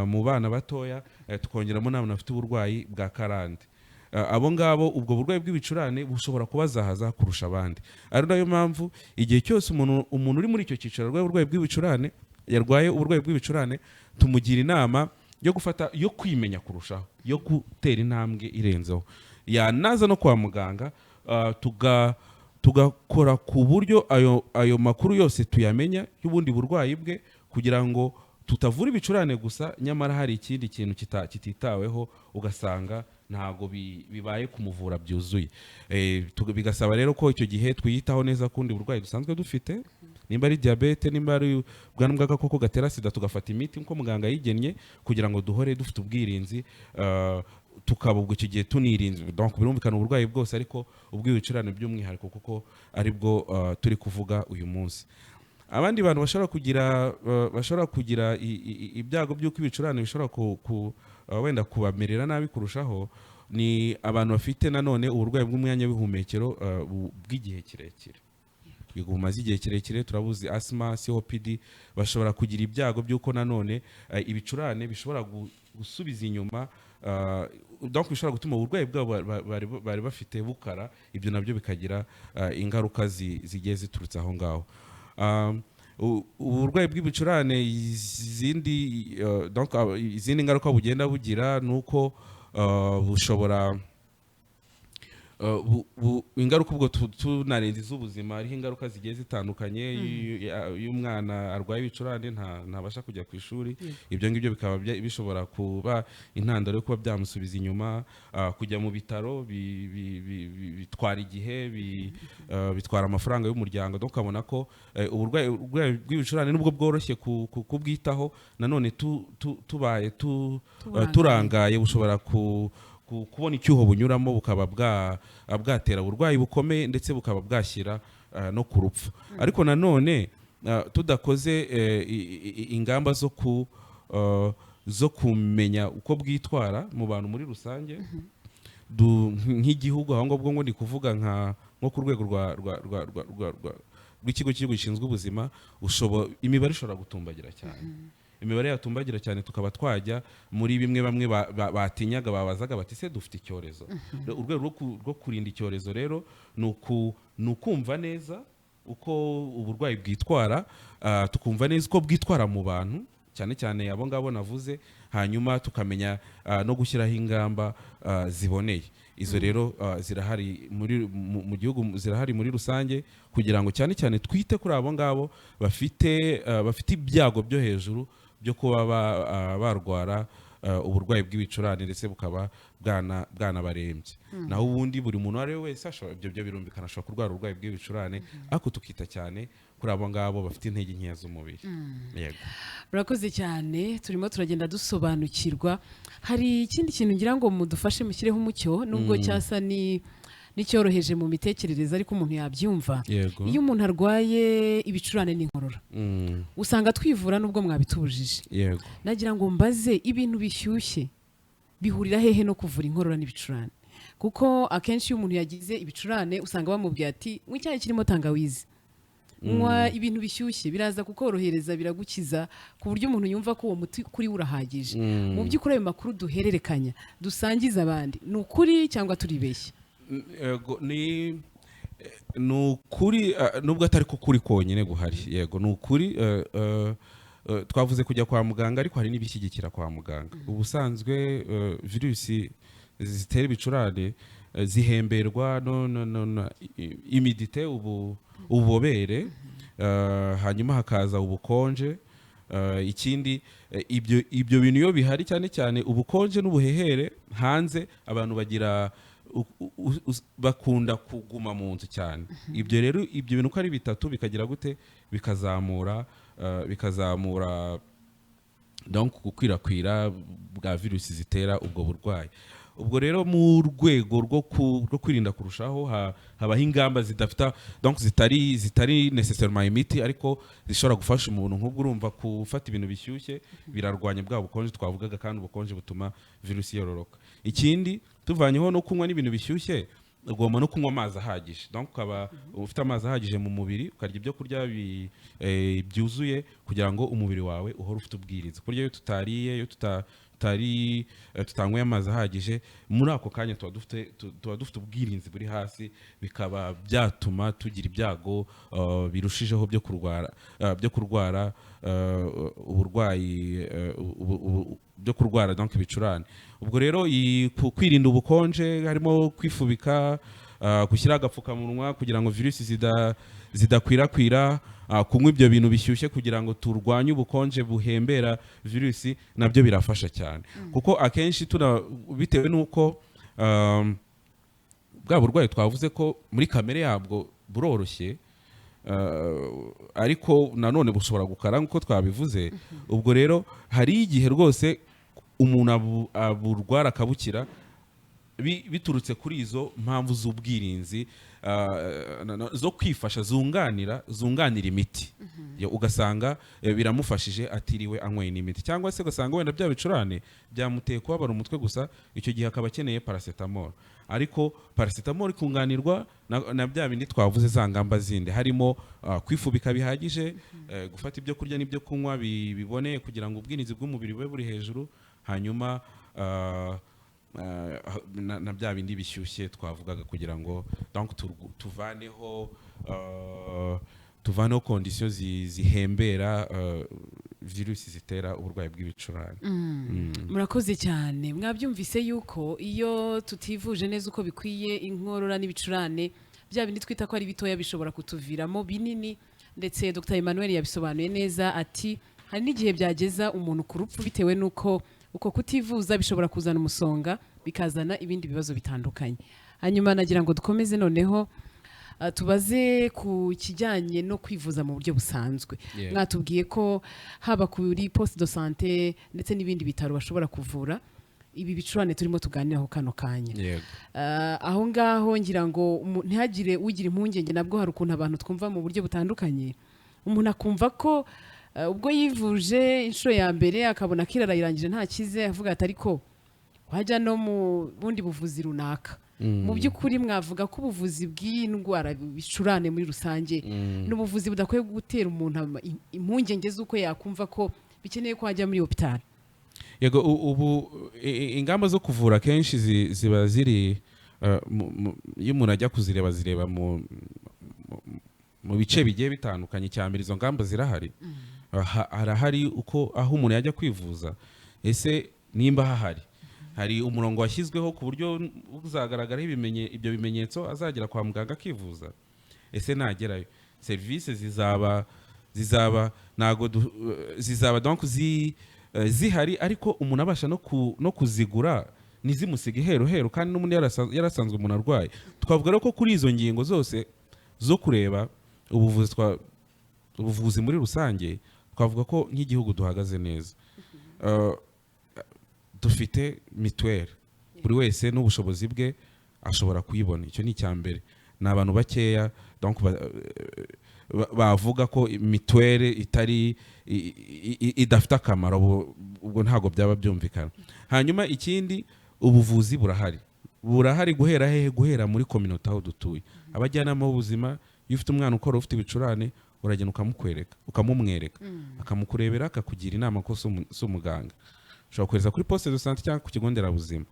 mu bana batoya, tukongeramo n'abantu bafite uburwayi bwa karande. Abo ngabo ubwo burwayi bw'ibicurane bushobora kubazahaza kurusha abandi, ari nayo mpamvu igihe cyose umuntu uri muri icyo cyiciro arwaye uburwayi bw'ibicurane, yarwaye uburwayi bw'ibicurane, tumugira inama yo gufata, yo kwimenya kurushaho, yo gutera intambwe irenzeho, yanaza no kwa muganga, tugakora ku buryo ayo makuru yose tuyamenya y'ubundi burwayi bwe, kugira ngo tutavura ibicurane gusa nyamara hari ikindi kintu kititaweho, ugasanga ntabwo bibaye kumuvura byuzuye. Bigasaba rero ko icyo gihe twiyitaho neza kundi burwayi dusanzwe dufite, nimba ari diyabete, nimba ari ubwandu bw'agakoko gatera sida, tugafata imiti nk'uko muganga yigennye, kugira ngo duhore dufite ubwirinzi, tukaba ubwo icyo gihe tunirinze. Donc birumvikana uburwayi bwose, ariko ubw'ibicurane by'umwihariko, kuko aribwo turi kuvuga uyu munsi. Abandi bantu bashobora kugira ibyago by'uko ibicurane bishobora wenda kubamerera nabi kurushaho ni abantu bafite nanone uburwayi bw'umwanya w'ubuhumekero bw'igihe kirekire, bumaze igihe kirekire, turabuzi asima, COPD. Bashobora kugira ibyago by'uko nanone ibicurane bishobora gusubiza inyuma, donc bishobora gutuma uburwayi bwabo bari bafite bukara. Ibyo nabyo bikagira ingaruka zigiye ziturutse aho ngaho. Uburwayi bw'ibicurane, izindi donc izindi ngaruka bugenda bugira ni uko bushobora ingaruka ubwo tunarenze iz'ubuzima, hariho ingaruka zigiye zitandukanye. Iyo umwana arwaye ibicurane ntabasha kujya ku ishuri. Ibyo ngibyo bikaba bishobora kuba intandaro yo kuba byamusubiza inyuma. Kujya mu bitaro bitwara igihe, bitwara amafaranga y'umuryango. Donc ukabona ko uburwayi bw'ibicurane nubwo bworoshye kubwitaho, nanone tubaye Turangaye. turangaye, bushobora kubona icyuho bunyuramo, bukaba bwatera uburwayi bukomeye, ndetse bukaba bwashyira no ku rupfu. Ariko nanone tudakoze ingamba zo kumenya uko bwitwara mu bantu muri rusange, nk'igihugu, aho ngubwo ngo ni kuvuga nko ku rwego rw'ikigo cy'igihugu gishinzwe ubuzima, imibare ishobora gutumbagira cyane. Imibare yatumbagira cyane, tukaba twajya muri bimwe bamwe batinyaga, babazaga bati: "Se dufite icyorezo?" Urwego rwo kurinda icyorezo rero ni ukumva neza uko uburwayi bwitwara, tukumva neza uko bwitwara mu bantu, cyane cyane abo ngabo navuze, hanyuma tukamenya no gushyiraho ingamba ziboneye. Izo rero zirahari mu gihugu, zirahari muri rusange, kugira ngo cyane cyane twite kuri abo ngabo bafite ibyago byo hejuru byo kuba barwara uburwayi bw'ibicurane, ndetse bukaba bwanabarembye. Naho ubundi buri muntu uwo ari we wese ashobora, ibyo byo birumvikana, ashobora kurwara uburwayi bw'ibicurane, ariko tukita cyane kuri abo ngabo bafite intege nkeya z'umubiri. Yego. Murakoze cyane, turimo turagenda dusobanukirwa. Hari ikindi kintu ngira ngo mudufashe mushyireho umucyo, nubwo cyasa ni n'icyoroheje mu mitekerereze, ariko umuntu yabyumva. Iyo umuntu arwaye ibicurane n'inkorora, usanga twivura nubwo mwabitubujije. Nagira ngo mbaze, ibintu bishyushye bihurira hehe no kuvura inkorora n'ibicurane? Kuko akenshi iyo umuntu yagize ibicurane, usanga bamubwiye ati: "Nywa icyayi kirimo tangawizi, nywa ibintu bishyushye, biraza kukorohereza, biragukiza," ku buryo umuntu yumva ko uwo muti kuri we urahagije. Mu by'ukuri ayo makuru duhererekanya, dusangiza abandi, ni ukuri cyangwa turibeshya? Yego, ni ukuri, nubwo atari ko kuri konyine guhari. Yego, ni ukuri. Twavuze kujya kwa muganga, ariko hari n'ibishyigikira kwa muganga. Ubusanzwe virusi zitera ibicurane zihemberwa no humidité, ububobere, hanyuma hakaza ubukonje. Ikindi, ibyo bintu iyo bihari, cyane cyane ubukonje n'ubuhehere hanze, abantu bagira bakunda kuguma mu nzu cyane. Ibyo rero, ibyo bintu uko ari bitatu bikagira gute? Bikazamura donc gukwirakwira bwa virusi zitera ubwo burwayi. Ubwo rero mu rwego rwo kwirinda kurushaho, habaho ingamba zidafite, donc zitari nécessairement imiti, ariko zishobora gufasha umuntu. Nk'ubwo urumva, gufata ibintu bishyushye birarwanya bwa bukonje twavugaga, kandi ubukonje butuma virusi yororoka. Ikindi, tuvanyeho no kunywa n'ibintu bishyushye, ugomba no kunywa amazi ahagije, donc ukaba ufite amazi ahagije mu mubiri, ukarya ibyo kurya byuzuye, kugira ngo umubiri wawe uhore ufite ubwirinzi. Kurya iyo tutariye, iyo tutari tutanyweye amazi ahagije, muri ako kanya tuba dufite ubwirinzi buri hasi, bikaba byatuma tugira ibyago birushijeho byo kurwara uburwayi byo kurwara donc ibicurane. Ubwo rero kwirinda ubukonje harimo kwifubika, gushyira agapfukamunwa kugira ngo virusi zidakwirakwira, kunywa ibyo bintu bishyushye kugira ngo turwanye ubukonje buhembera virusi, nabyo birafasha cyane, kuko akenshi bitewe n'uko bwa burwayi twavuze ko muri kamere yabwo buroroshye, ariko nanone bushobora gukara nk'uko twabivuze. Ubwo rero hari igihe rwose umuntu aburwara akabukira biturutse kuri izo mpamvu z'ubwirinzi, zo kwifasha, zunganira imiti. Ugasanga biramufashije atiriwe anyweye n'imiti, cyangwa se ugasanga wenda bya bicurane byamuteye kubabara umutwe gusa, icyo gihe akaba akeneye paracetamol, ariko paracetamol ikunganirwa na bya bindi twavuze, za ngamba zindi, harimo kwifubika bihagije, gufata ibyo kurya n'ibyo kunywa biboneye kugira ngo ubwirinzi bw'umubiri bube buri hejuru, hanyuma na bya bindi bishyushye twavugaga, kugira ngo donc tuvaneho conditions zihembera virusi zitera uburwayi bw'ibicurane. Murakoze cyane. Mwabyumvise yuko iyo tutivuje neza uko bikwiye inkorora n'ibicurane, bya bindi twita ko ari bitoya bishobora kutuviramo binini. Ndetse Dr Emmanuel yabisobanuye neza, ati hari n'igihe byageza umuntu ku rupfu, bitewe n'uko uko kutivuza bishobora kuzana umusonga, bikazana ibindi bibazo bitandukanye. Hanyuma nagira ngo dukomeze noneho, tubaze ku kijyanye no kwivuza mu buryo busanzwe. Mwatubwiye ko haba kuri poste de santé ndetse n'ibindi bitaro bashobora kuvura ibi bicurane turimo tuganiraho kano kanya. Aho ngaho ngira ngo ntihagire ugira impungenge. Nabwo hari ukuntu abantu twumva mu buryo butandukanye, umuntu akumva ko ubwo yivuje inshuro ya mbere akabona ko irarayirangije ntakize, avuga ati: "Ariko wajya no mu bundi buvuzi runaka." Mu by'ukuri mwavuga ko ubuvuzi bw'iyi ndwara, bicurane muri rusange, ni ubuvuzi budakwiye gutera umuntu impungenge z'uko yakumva ko Bikeneye ko wajya muri hôpital. Yego, ubu ingamba zo kuvura kenshi ziba ziri iyo umuntu ajya kuzireba, zireba mu bice bigiye bitandukanye. Icya mbere, izo ngamba zirahari. Harahari uko aho umuntu yajya kwivuza. Ese nimba hahari, hari umurongo washyizweho ku buryo uzagaragaraho ibyo bimenyetso azagera kwa muganga akivuza? Ese nagerayo, serivisi zizaba ntago zizaba donc zihari, ariko umuntu abasha no kuzigura, ntizimusige heru heru, kandi n'ubundi yarasanzwe umuntu arwaye? Twavuga rero ko kuri izo ngingo zose zo kureba ubuvuzi, ubuvuzi muri rusange, twavuga ko nk'igihugu duhagaze neza. Dufite mituweli, buri wese n'ubushobozi bwe ashobora kuyibona. Icyo ni icya mbere. Ni abantu bakeya donc bavuga ko mituweli itari idafite akamaro. Ubwo ntabwo byaba byumvikana. Hanyuma ikindi, ubuvuzi burahari. Burahari guhera hehe? Guhera muri communauté aho dutuye, abajyanama b'ubuzima. Iyo ufite umwana ukora ufite ibicurane, uragenda ukamukwereka, ukamumwereka, akamukurebera, akakugira inama, ko si umuganga. Ushobora kohereza kuri poste de santé cyangwa ku kigo nderabuzima.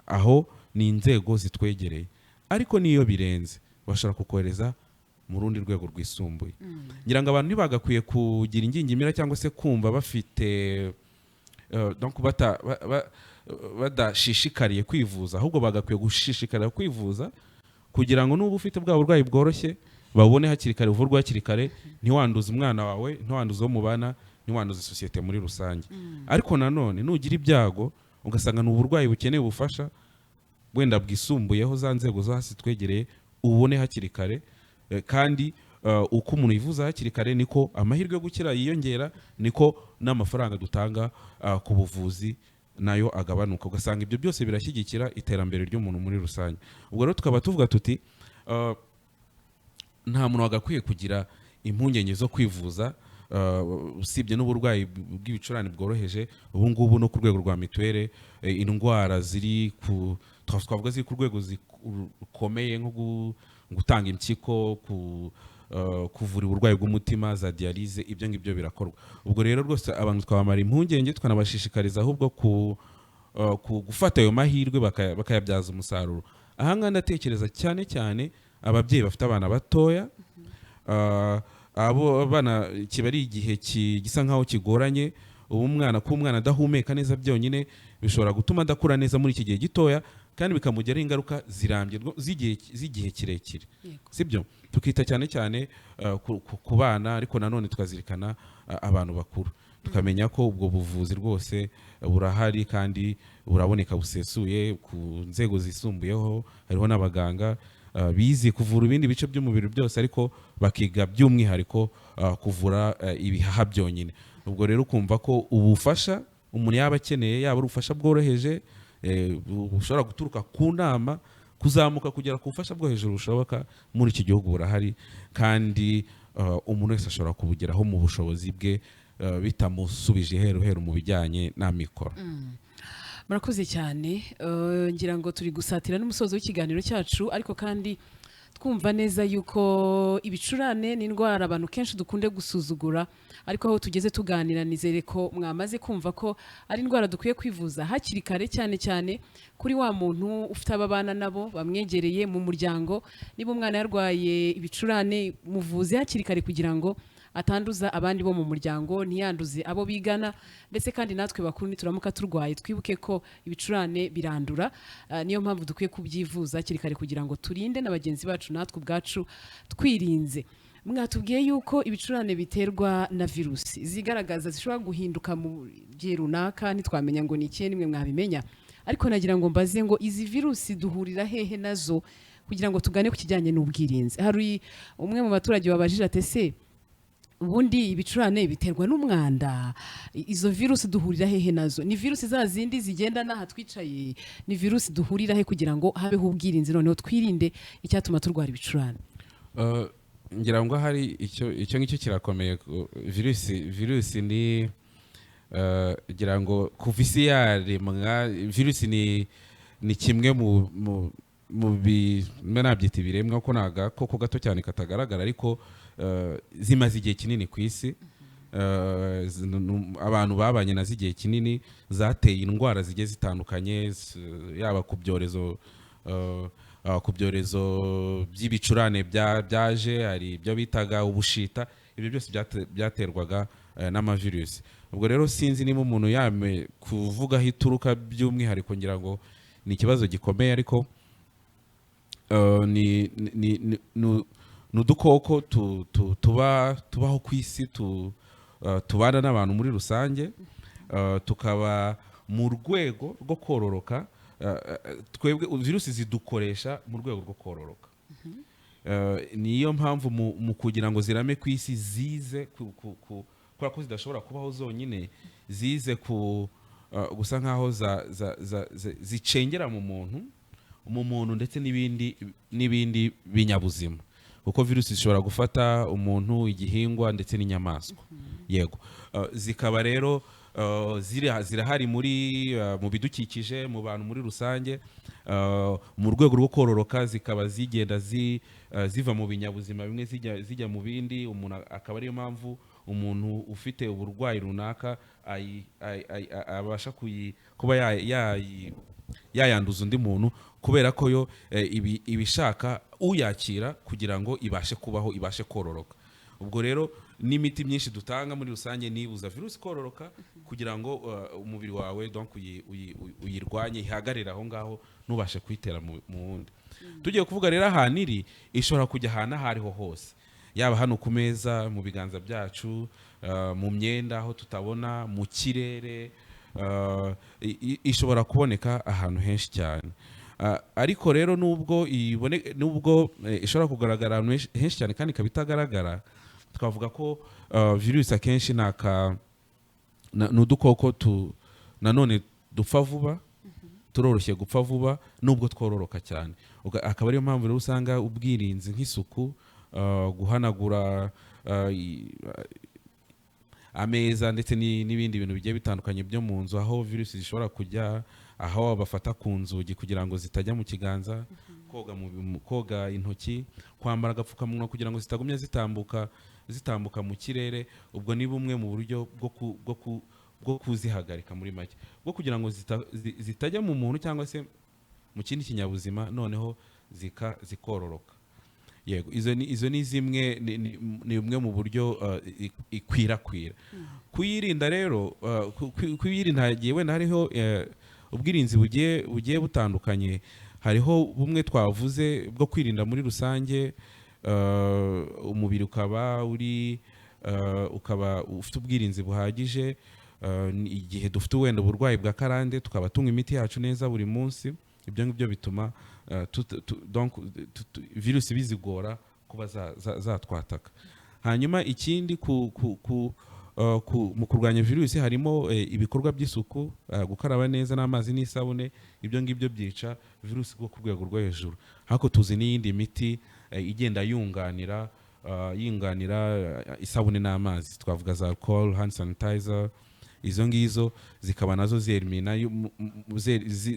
Aho ni inzego zitwegereye, ariko n'iyo birenze bashobora kukohereza mu rundi rwego rwisumbuye. Ngira ngo abantu ntibagakwiye kugira ingingimira cyangwa se kumva bafite donc badashishikariye kwivuza, ahubwo bagakwiye gushishikarira kwivuza kugira ngo nuba ufite bwa burwayi bworoshye babone hakiri kare, uvurwe hakiri kare, ntiwanduze umwana wawe, ntiwanduze uwo mubana, ntiwanduze sosiyete muri rusange. Ariko nanone nugira ibyago ugasanga ni uburwayi bukeneye ubufasha wenda bwisumbuyeho, za nzego zo hasi twegereye ubone hakiri kare. Kandi uko umuntu yivuza hakiri kare niko amahirwe yo gukira yiyongera, niko n'amafaranga dutanga ku buvuzi nayo agabanuka, ugasanga ibyo byose birashyigikira iterambere ry'umuntu muri rusange. Ubwo rero tukaba tuvuga tuti nta muntu wagakwiye kugira impungenge zo kwivuza, usibye n'uburwayi bw'ibicurane bworoheje. Ubu ngubu no ku rwego rwa mituweli, indwara ziri ku twavuga ziri ku rwego rukomeye nko gutanga impyiko, kuvura uburwayi bw'umutima, za dialyse, ibyo ngibyo birakorwa. Ubwo rero rwose abantu twabamara impungenge, tukanabashishikariza ahubwo ku gufata ayo mahirwe bakayabyaza umusaruro. Ahangaha ndatekereza cyane cyane ababyeyi bafite abana batoya. Abo bana kiba ari igihe gisa nkaho kigoranye. Ubu umwana, kuba umwana adahumeka neza byonyine bishobora gutuma adakura neza muri iki gihe gitoya, kandi bikamugiraho ingaruka zirambye z'igihe kirekire. Sibyo? Tukita cyane cyane ku bana, ariko nanone tukazirikana abantu bakuru, tukamenya ko ubwo buvuzi rwose burahari kandi buraboneka busesuye ku nzego zisumbuyeho. Hariho n'abaganga bize kuvura ibindi bice by'umubiri byose, ariko bakiga by'umwihariko kuvura ibihaha byonyine. Ubwo rero ukumva ko ubufasha umuntu yaba akeneye, yaba ari ubufasha bworoheje bushobora guturuka ku nama, kuzamuka kugera ku bufasha bwo hejuru bushoboka muri iki gihugu, burahari kandi umuntu wese ashobora kubugeraho mu bushobozi bwe, bitamusubije heru heru mu bijyanye n'amikoro. Murakoze cyane. Ngira ngo turi gusatira n'umusozo w'ikiganiro cyacu, ariko kandi twumva neza yuko ibicurane ni indwara abantu kenshi dukunde gusuzugura, ariko aho tugeze tuganira nizere ko mwamaze kumva ko ari indwara dukwiye kwivuza hakiri kare, cyane cyane kuri wa muntu ufite ababana nabo bamwegereye mu muryango. Niba umwana yarwaye ibicurane, muvuze hakiri kare kugira ngo atanduza abandi bo mu muryango, ntiyanduze abo bigana. Ndetse kandi natwe bakuru nituramuka turwaye, twibuke ko ibicurane birandura. Niyo mpamvu dukwiye kubyivuza hakiri kare kugira ngo turinde na bagenzi bacu, natwe ubwacu twirinze. Mwatubwiye yuko ibicurane biterwa na virusi zigaragaza, zishobora guhinduka mu gihe runaka, ntitwamenya ngo ni ikihe, nimwe mwabimenya. Ariko nagira ngo mbaze ngo izi virusi duhurira hehe nazo, kugira ngo tugane ku kijyanye n'ubwirinzi. Hari umwe mu baturage wabajije ati: "Ese ubundi ibicurane biterwa n'umwanda? Izo virusi duhurira hehe nazo? Ni virusi za zindi zigenda n'aha twicaye? Ni virusi duhurira he kugira ngo habeho ubwirinzi, noneho twirinde icyatuma turwara ibicurane?" Ngira ngo hari icyo ngicyo kirakomeye. Virusi ni ngira ngo kuva isi yaremwa, virusi ni kimwe mu bi mbe nabyita ibiremwa, ko ni agakoko gato cyane katagaragara, ariko zimaze igihe kinini ku isi. Abantu babanye nazo igihe kinini, zateye indwara zigiye zitandukanye, yaba ku byorezo by'ibicurane byaje, hari ibyo bitaga ubushita. Ibyo byose byaterwaga n'amavirusi. Ubwo rero sinzi niba umuntu yame kuvuga aho ituruka by'umwihariko, ngira ngo ni ikibazo gikomeye, ariko ni udukoko tubaho ku isi, tubana n'abantu muri rusange, tukaba mu rwego rwo kororoka. Twebwe virusi zidukoresha mu rwego rwo kororoka. Niyo mpamvu mu kugira ngo zirame ku isi zize kubera ko zidashobora kubaho zonyine, zize ku gusa nkaho zicengera mu muntu ndetse n'ibindi binyabuzima, kuko virusi zishobora gufata umuntu, igihingwa ndetse n'inyamaswa. Yego. Zikaba rero zirahari mu bidukikije, mu bantu muri rusange. Mu rwego rwo kororoka zikaba zigenda ziva mu binyabuzima bimwe zijya mu bindi. Umuntu akaba ariyo mpamvu umuntu ufite uburwayi runaka abasha kuba yayanduza undi muntu, kubera ko yo ibishaka uyakira kugira ngo ibashe kubaho, ibashe kororoka. Ubwo rero n'imiti myinshi dutanga muri rusange nibuza virusi kororoka, kugira ngo umubiri wawe donc uyirwanye, ihagarare aho ngaho, ntubashe kuyitera mu wundi. Tugiye kuvuga rero ahantu iri, ishobora kujya ahantu aho ariho hose, yaba hano ku meza, mu biganza byacu, mu myenda aho tutabona, mu kirere. Ishobora kuboneka ahantu henshi cyane. Ariko rero nubwo ishobora kugaragara ahantu henshi cyane kandi ikaba itagaragara, twavuga ko virusi akenshi ni udukoko nanone dupfa vuba, turoroshye gupfa vuba nubwo twororoka cyane. Akaba ariyo mpamvu rero usanga ubwirinzi nk'isuku, guhanagura ameza ndetse n'ibindi bintu bigiye bitandukanye byo mu nzu aho virusi zishobora kujya, aho bafata ku nzugi kugira ngo zitajya mu kiganza, koga intoki, kwambara agapfukamunwa kugira ngo zitagumya zitambuka mu kirere. Ubwo ni bumwe mu buryo bwo kuzihagarika muri make, bwo kugira ngo zitajya mu muntu cyangwa se mu kindi kinyabuzima, noneho zikororoka. Yego, izo ni zimwe ni bumwe mu buryo ikwirakwira. Kuyirinda rero, kuyirinda hagiye wenda hariho ubwirinzi bugiye butandukanye. Hariho bumwe twavuze bwo kwirinda muri rusange, umubiri ukaba ufite ubwirinzi buhagije. Igihe dufite wenda uburwayi bwa karande, tukaba tunywa imiti yacu neza buri munsi, ibyo ngibyo bituma donc, virusi bizigora kuba zatwataka. Hanyuma ikindi mu kurwanya virusi harimo ibikorwa by'isuku, gukaraba neza n'amazi n'isabune. Ibyo ngibyo byica virusi bwo ku rwego rwo hejuru. Ariko tuzi n'iyindi miti igenda yunganira isabune n'amazi, twavuga za alcohol, hand sanitizer. Izo ngizo zikaba nazo zerimina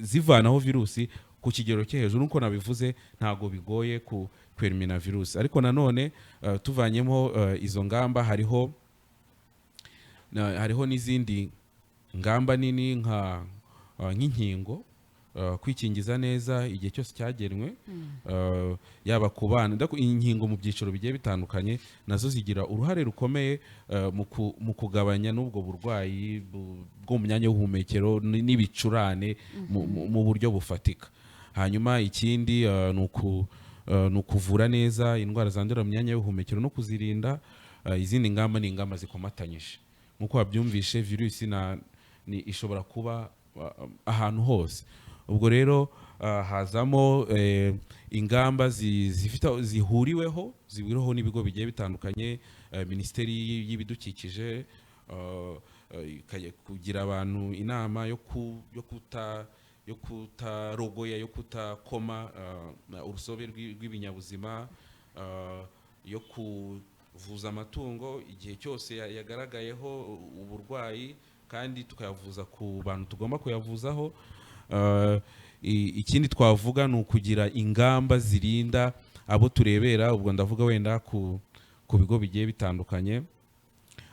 zivanaho virusi ku kigero cyo hejuru. Nkuko nabivuze, ntabwo bigoye ku kwerimina virusi. Ariko nanone tuvanyemo izo ngamba, hariho n'izindi ngamba nini nk'inkingo, kwikingiza neza igihe cyose cyagenwe, yaba ku bana. Inkingo mu byiciro bigiye bitandukanye nazo zigira uruhare rukomeye mu kugabanya n'ubwo burwayi bwo mu myanya y'ubuhumekero n'ibicurane mu buryo bufatika. Hanyuma ikindi ni ukuvura neza indwara zandurira mu myanya y'ubuhumekero no kuzirinda. Izindi ngamba ni ingamba zikomatanyije. Nk'uko wabyumvishe, virusi ni ishobora kuba ahantu hose. Ubwo rero hazamo ingamba zihuriweho n'ibigo bigiye bitandukanye, minisiteri y'ibidukikije ikajya kugira abantu inama yo kutarogoya, yo kutakoma urusobe rw'ibinyabuzima, yo kuvuza amatungo igihe cyose yagaragayeho uburwayi, kandi tukayavuza ku bantu tugomba kuyavuzaho. Ikindi twavuga ni ukugira ingamba zirinda abo turebera. Ubwo ndavuga wenda ku bigo bigiye bitandukanye.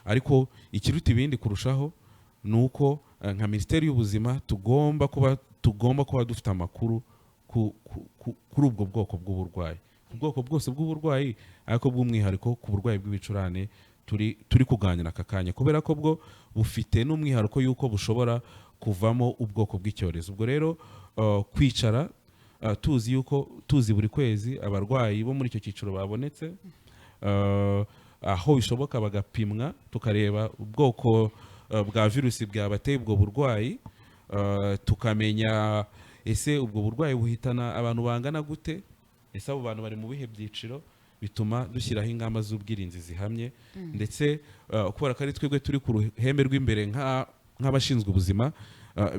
Ariko ikiruta ibindi kurushaho ni uko nka Minisiteri y'Ubuzima tugomba kuba dufite amakuru kuri ubwo bwoko bw'uburwayi, ku bwoko bwose bw'uburwayi, ariko bw'umwihariko ku burwayi bw'ibicurane turi kuganira aka kanya, kubera ko bwo bufite n'umwihariko y'uko bushobora kuvamo ubwoko bw'icyorezo. Ubwo rero kwicara tuzi yuko tuzi buri kwezi abarwayi bo muri icyo cyiciro babonetse, aho bishoboka bagapimwa, tukareba ubwoko bwa virusi bwabateye ubwo burwayi, tukamenya ese ubwo burwayi buhitana abantu bangana gute, ese abo bantu bari mu bihe byiciro, bituma dushyiraho ingamba z'ubwirinzi zihamye. Ndetse kubera ko ari twebwe turi ku ruhembe rw'imbere nk'abashinzwe ubuzima,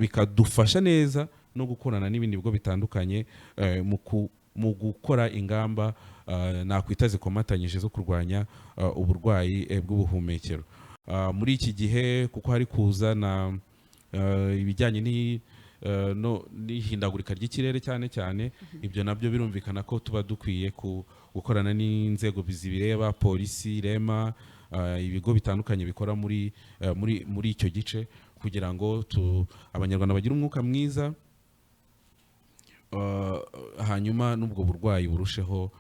bikadufasha neza no gukorana n'ibindi bigo bitandukanye mu gukora ingamba nakwita zikomatanyije zo kurwanya uburwayi bw'ubuhumekero. Muri iki gihe, kuko hari kuza na ibijyanye n'ihindagurika ry'ikirere cyane cyane, ibyo nabyo birumvikana ko tuba dukwiye gukorana n'inzego zibireba, polisi, REMA, ibigo bitandukanye bikora muri icyo gice, kugira ngo Abanyarwanda bagire umwuka mwiza, hanyuma n'ubwo burwayi burusheho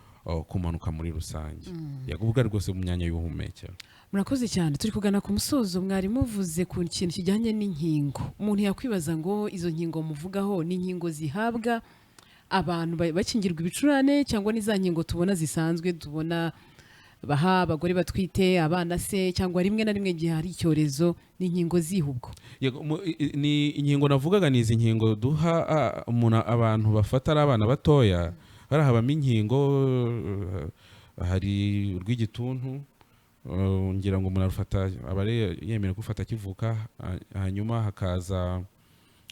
kumanuka muri rusange. Yego, uburwayi rwose mu myanya y'ubuhumekero. Murakoze cyane. Turi kugana ku musozo. Mwari muvuze ku kintu kijyanye n'inkingo. Umuntu yakwibaza ngo izo nkingo muvugaho ni inkingo zihabwa abantu bakingirwa ibicurane, cyangwa ni za nkingo tubona zisanzwe, tubona baha abagore batwite, abana se, cyangwa rimwe na rimwe igihe hari icyorezo? Ni inkingo zihe ubwo? Yego, ni inkingo navugaga, ni izi nkingo duha umuntu, abantu bafata ari abana batoya. Hari habamo inkingo, hari urw'igituntu, ngira ngo umuntu arufata aba ari yemerewe gufata akivuka, hanyuma hakaza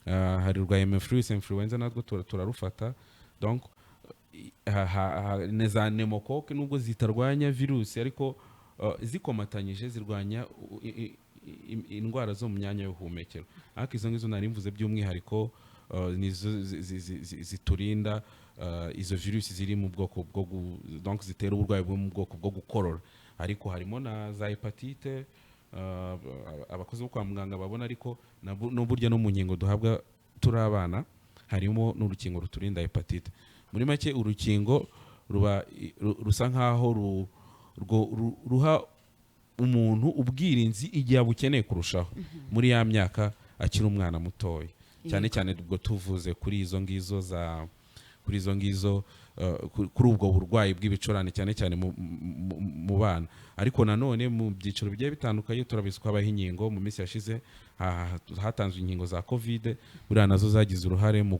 hari urwa Haemophilus influenza, natwo turarufata. Donc na za pneumocoque, nubwo zitarwanya virusi, ariko zikomatanyije zirwanya indwara zo mu myanya y'ubuhumekero. Ariko izo ngizo nari mvuze by'umwihariko nizo ziturinda izo virusi ziri mu bwoko bwo donc zitera uburwayi bwo mu bwoko bwo gukorora. Ariko harimo na za hépatite abakozi bo kwa muganga babona, ariko no burya no mu nkingo duhabwa turi abana harimo n'urukingo ruturinda hépatite. Muri make, urukingo ruba rusa nkaho ruha umuntu ubwirinzi igihe abukeneye kurushaho, muri ya myaka akiri umwana mutoya cyane cyane. Ubwo tuvuze kuri izo ngizo za kuri izo ngizo kuri ubwo burwayi bw'ibicurane cyane cyane mu bana. Ariko nanone mu byiciro bigiye bitandukanye turabizi ko habaho inkingo. Mu minsi yashize hatanzwe inkingo za COVID, buriya nazo zagize uruhare mu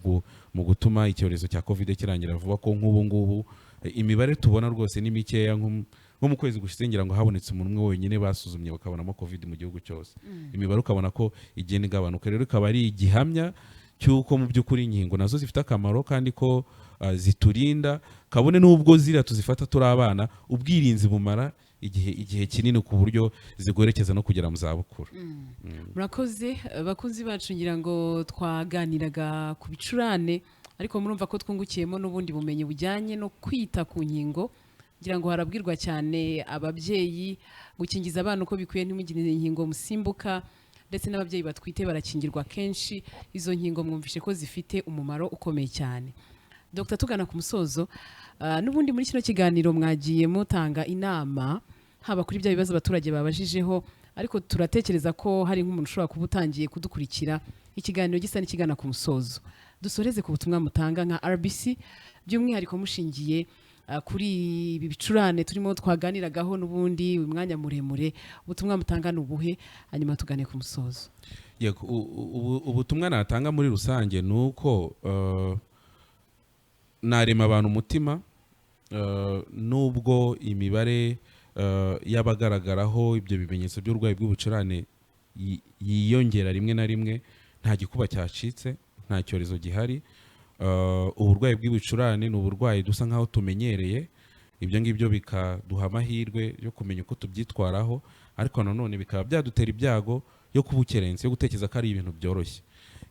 gutuma icyorezo cya COVID kirangira vuba, ko nk'ubu ngubu imibare tubona rwose ni mikeya. Nko mu kwezi gushize ngira ngo habonetse umuntu umwe wenyine basuzumye bakabonamo COVID mu gihugu cyose. Imibare ukabona ko igenda igabanuka. Rero ikaba ari igihamya cy'uko mu by'ukuri inkingo nazo zifite akamaro, kandi ko ziturinda, kabone n'ubwo ziriya tuzifata turi abana, ubwirinzi bumara igihe kinini ku buryo ziguherekeza no kugera mu zabukuru. Murakoze, bakunzi bacu. Ngira ngo twaganiraga ku bicurane, ariko murumva ko twungukiyemo n'ubundi bumenyi bujyanye no kwita ku nkingo. Ngira ngo harabwirwa cyane ababyeyi gukingiza abana uko bikwiye, ntimugire inkingo musimbuka, ndetse n'ababyeyi batwite barakingirwa kenshi. Izo nkingo mwumvishe ko zifite umumaro ukomeye cyane. Dr, tugana ku musozo, n'ubundi muri kino kiganiro mwagiye mutanga inama, haba kuri bya bibazo abaturage babajijeho, ariko turatekereza ko hari nk'umuntu ushobora kuba utangiye kudukurikira ikiganiro gisa n'ikigana ku musozo. Dusoreze ku butumwa mutanga nka RBC, by'umwihariko mushingiye kuri ibi bicurane turimo twaganiragaho n'ubundi uyu mwanya muremure. Ubutumwa mutanga ni ubuhe? Hanyuma tugane ku musozo. Yego, ubutumwa natanga muri rusange ni uko narema abantu umutima, nubwo imibare y'abagaragaraho ibyo bimenyetso by'uburwayi bw'ubucurane yiyongera rimwe na rimwe, nta gikuba cyacitse, nta cyorezo gihari. Uburwayi bw'ibicurane ni uburwayi dusa nkaho tumenyereye. Ibyo ngibyo bikaduha amahirwe yo kumenya uko tubyitwaraho, ariko nanone bikaba byadutera ibyago yo kubukerensa, yo gutekereza ko ari ibintu byoroshye.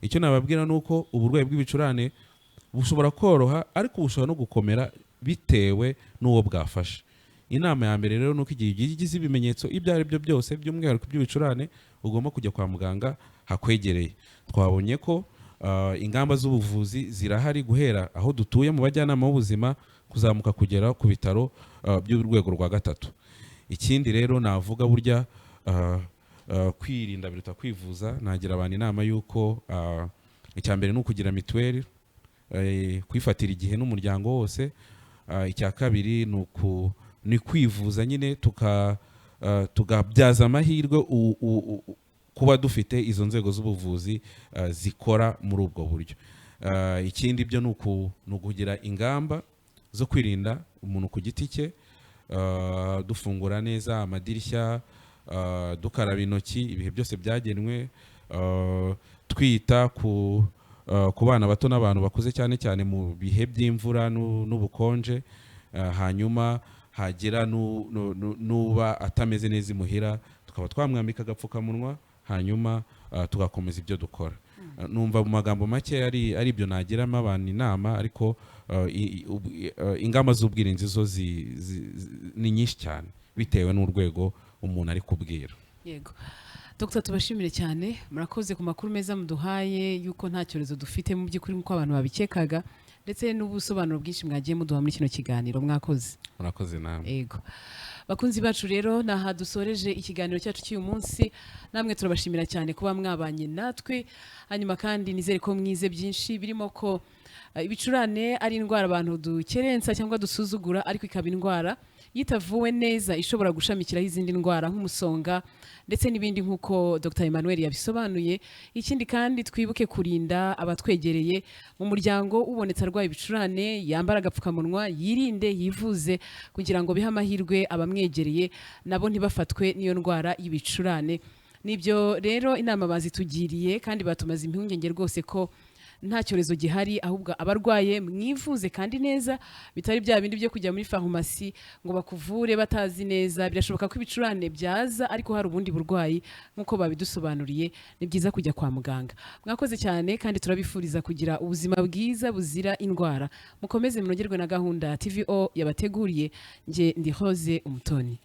Icyo nababwira ni uko uburwayi bw'ibicurane bushobora koroha, ariko bushobora no gukomera bitewe n'uwo bwafashe. Inama ya mbere rero ni uko igihe ugize ibimenyetso ibyo ari byo byose, by'umwihariko by'ibicurane, ugomba kujya kwa muganga hakwegereye. Twabonye ko ingamba z'ubuvuzi zirahari, guhera aho dutuye mu bajyanama b'ubuzima kuzamuka kugera ku bitaro by'urwego rwa gatatu. Ikindi rero navuga, burya kwirinda biruta kwivuza. Nagira abantu inama y'uko icya mbere ni ukugira mituweli, kuyifatira igihe n'umuryango wose. Icya kabiri ni kwivuza nyine, tukabyaza amahirwe kuba dufite izo nzego z'ubuvuzi zikora muri ubwo buryo. Ikindi byo ni ukugira ingamba zo kwirinda umuntu ku giti cye, dufungura neza amadirishya, dukaraba intoki ibihe byose byagenwe, twita ku bana bato n'abantu bakuze, cyane cyane mu bihe by'imvura n'ubukonje, hanyuma hagira n'uba atameze neza imuhira, tukaba twamwambika agapfukamunwa, hanyuma tugakomeza ibyo dukora. Numva mu magambo make ari ibyo nagiramo abantu inama, ariko ingamba z'ubwirinzi zo ni nyinshi cyane bitewe n'urwego umuntu ari kubwira. Yego Dr, tubashimire cyane, murakoze ku makuru meza muduhaye yuko nta cyorezo dufite mu by'ukuri nk'uko abantu babikekaga, ndetse n'ubusobanuro bwinshi mwagiye muduha muri kino kiganiro. Mwakoze. Murakoze namwe. Yego, bakunzi bacu rero, naha dusoreje ikiganiro cyacu cy'uyu munsi. Namwe turabashimira cyane kuba mwabanye natwe. Hanyuma kandi nizere ko mwize byinshi, birimo ko ibicurane ari indwara abantu dukerensa cyangwa dusuzugura, ariko ikaba indwara yitavuwe neza ishobora gushamikiraho izindi ndwara nk'umusonga ndetse n'ibindi, nk'uko Dr Emmanuel yabisobanuye. Ikindi kandi, twibuke kurinda abatwegereye mu muryango. Ubonetse arwaye ibicurane yambara agapfukamunwa, yirinde, yivuze, kugira ngo bihe amahirwe abamwegereye nabo ntibafatwe n'iyo ndwara y'ibicurane. Nibyo rero, inama bazitugiriye kandi batumaze impungenge rwose ko nta cyorezo gihari, ahubwo abarwaye mwivuze kandi neza, bitari bya bindi byo kujya muri farumasi ngo bakuvure batazi neza. Birashoboka ko ibicurane byaza ariko hari ubundi burwayi nk'uko babidusobanuriye. Ni byiza kujya kwa muganga. Mwakoze cyane kandi turabifuriza kugira ubuzima bwiza buzira indwara. Mukomeze munogerwe na gahunda TVO yabateguriye. Njye ndi Rose Umutoni.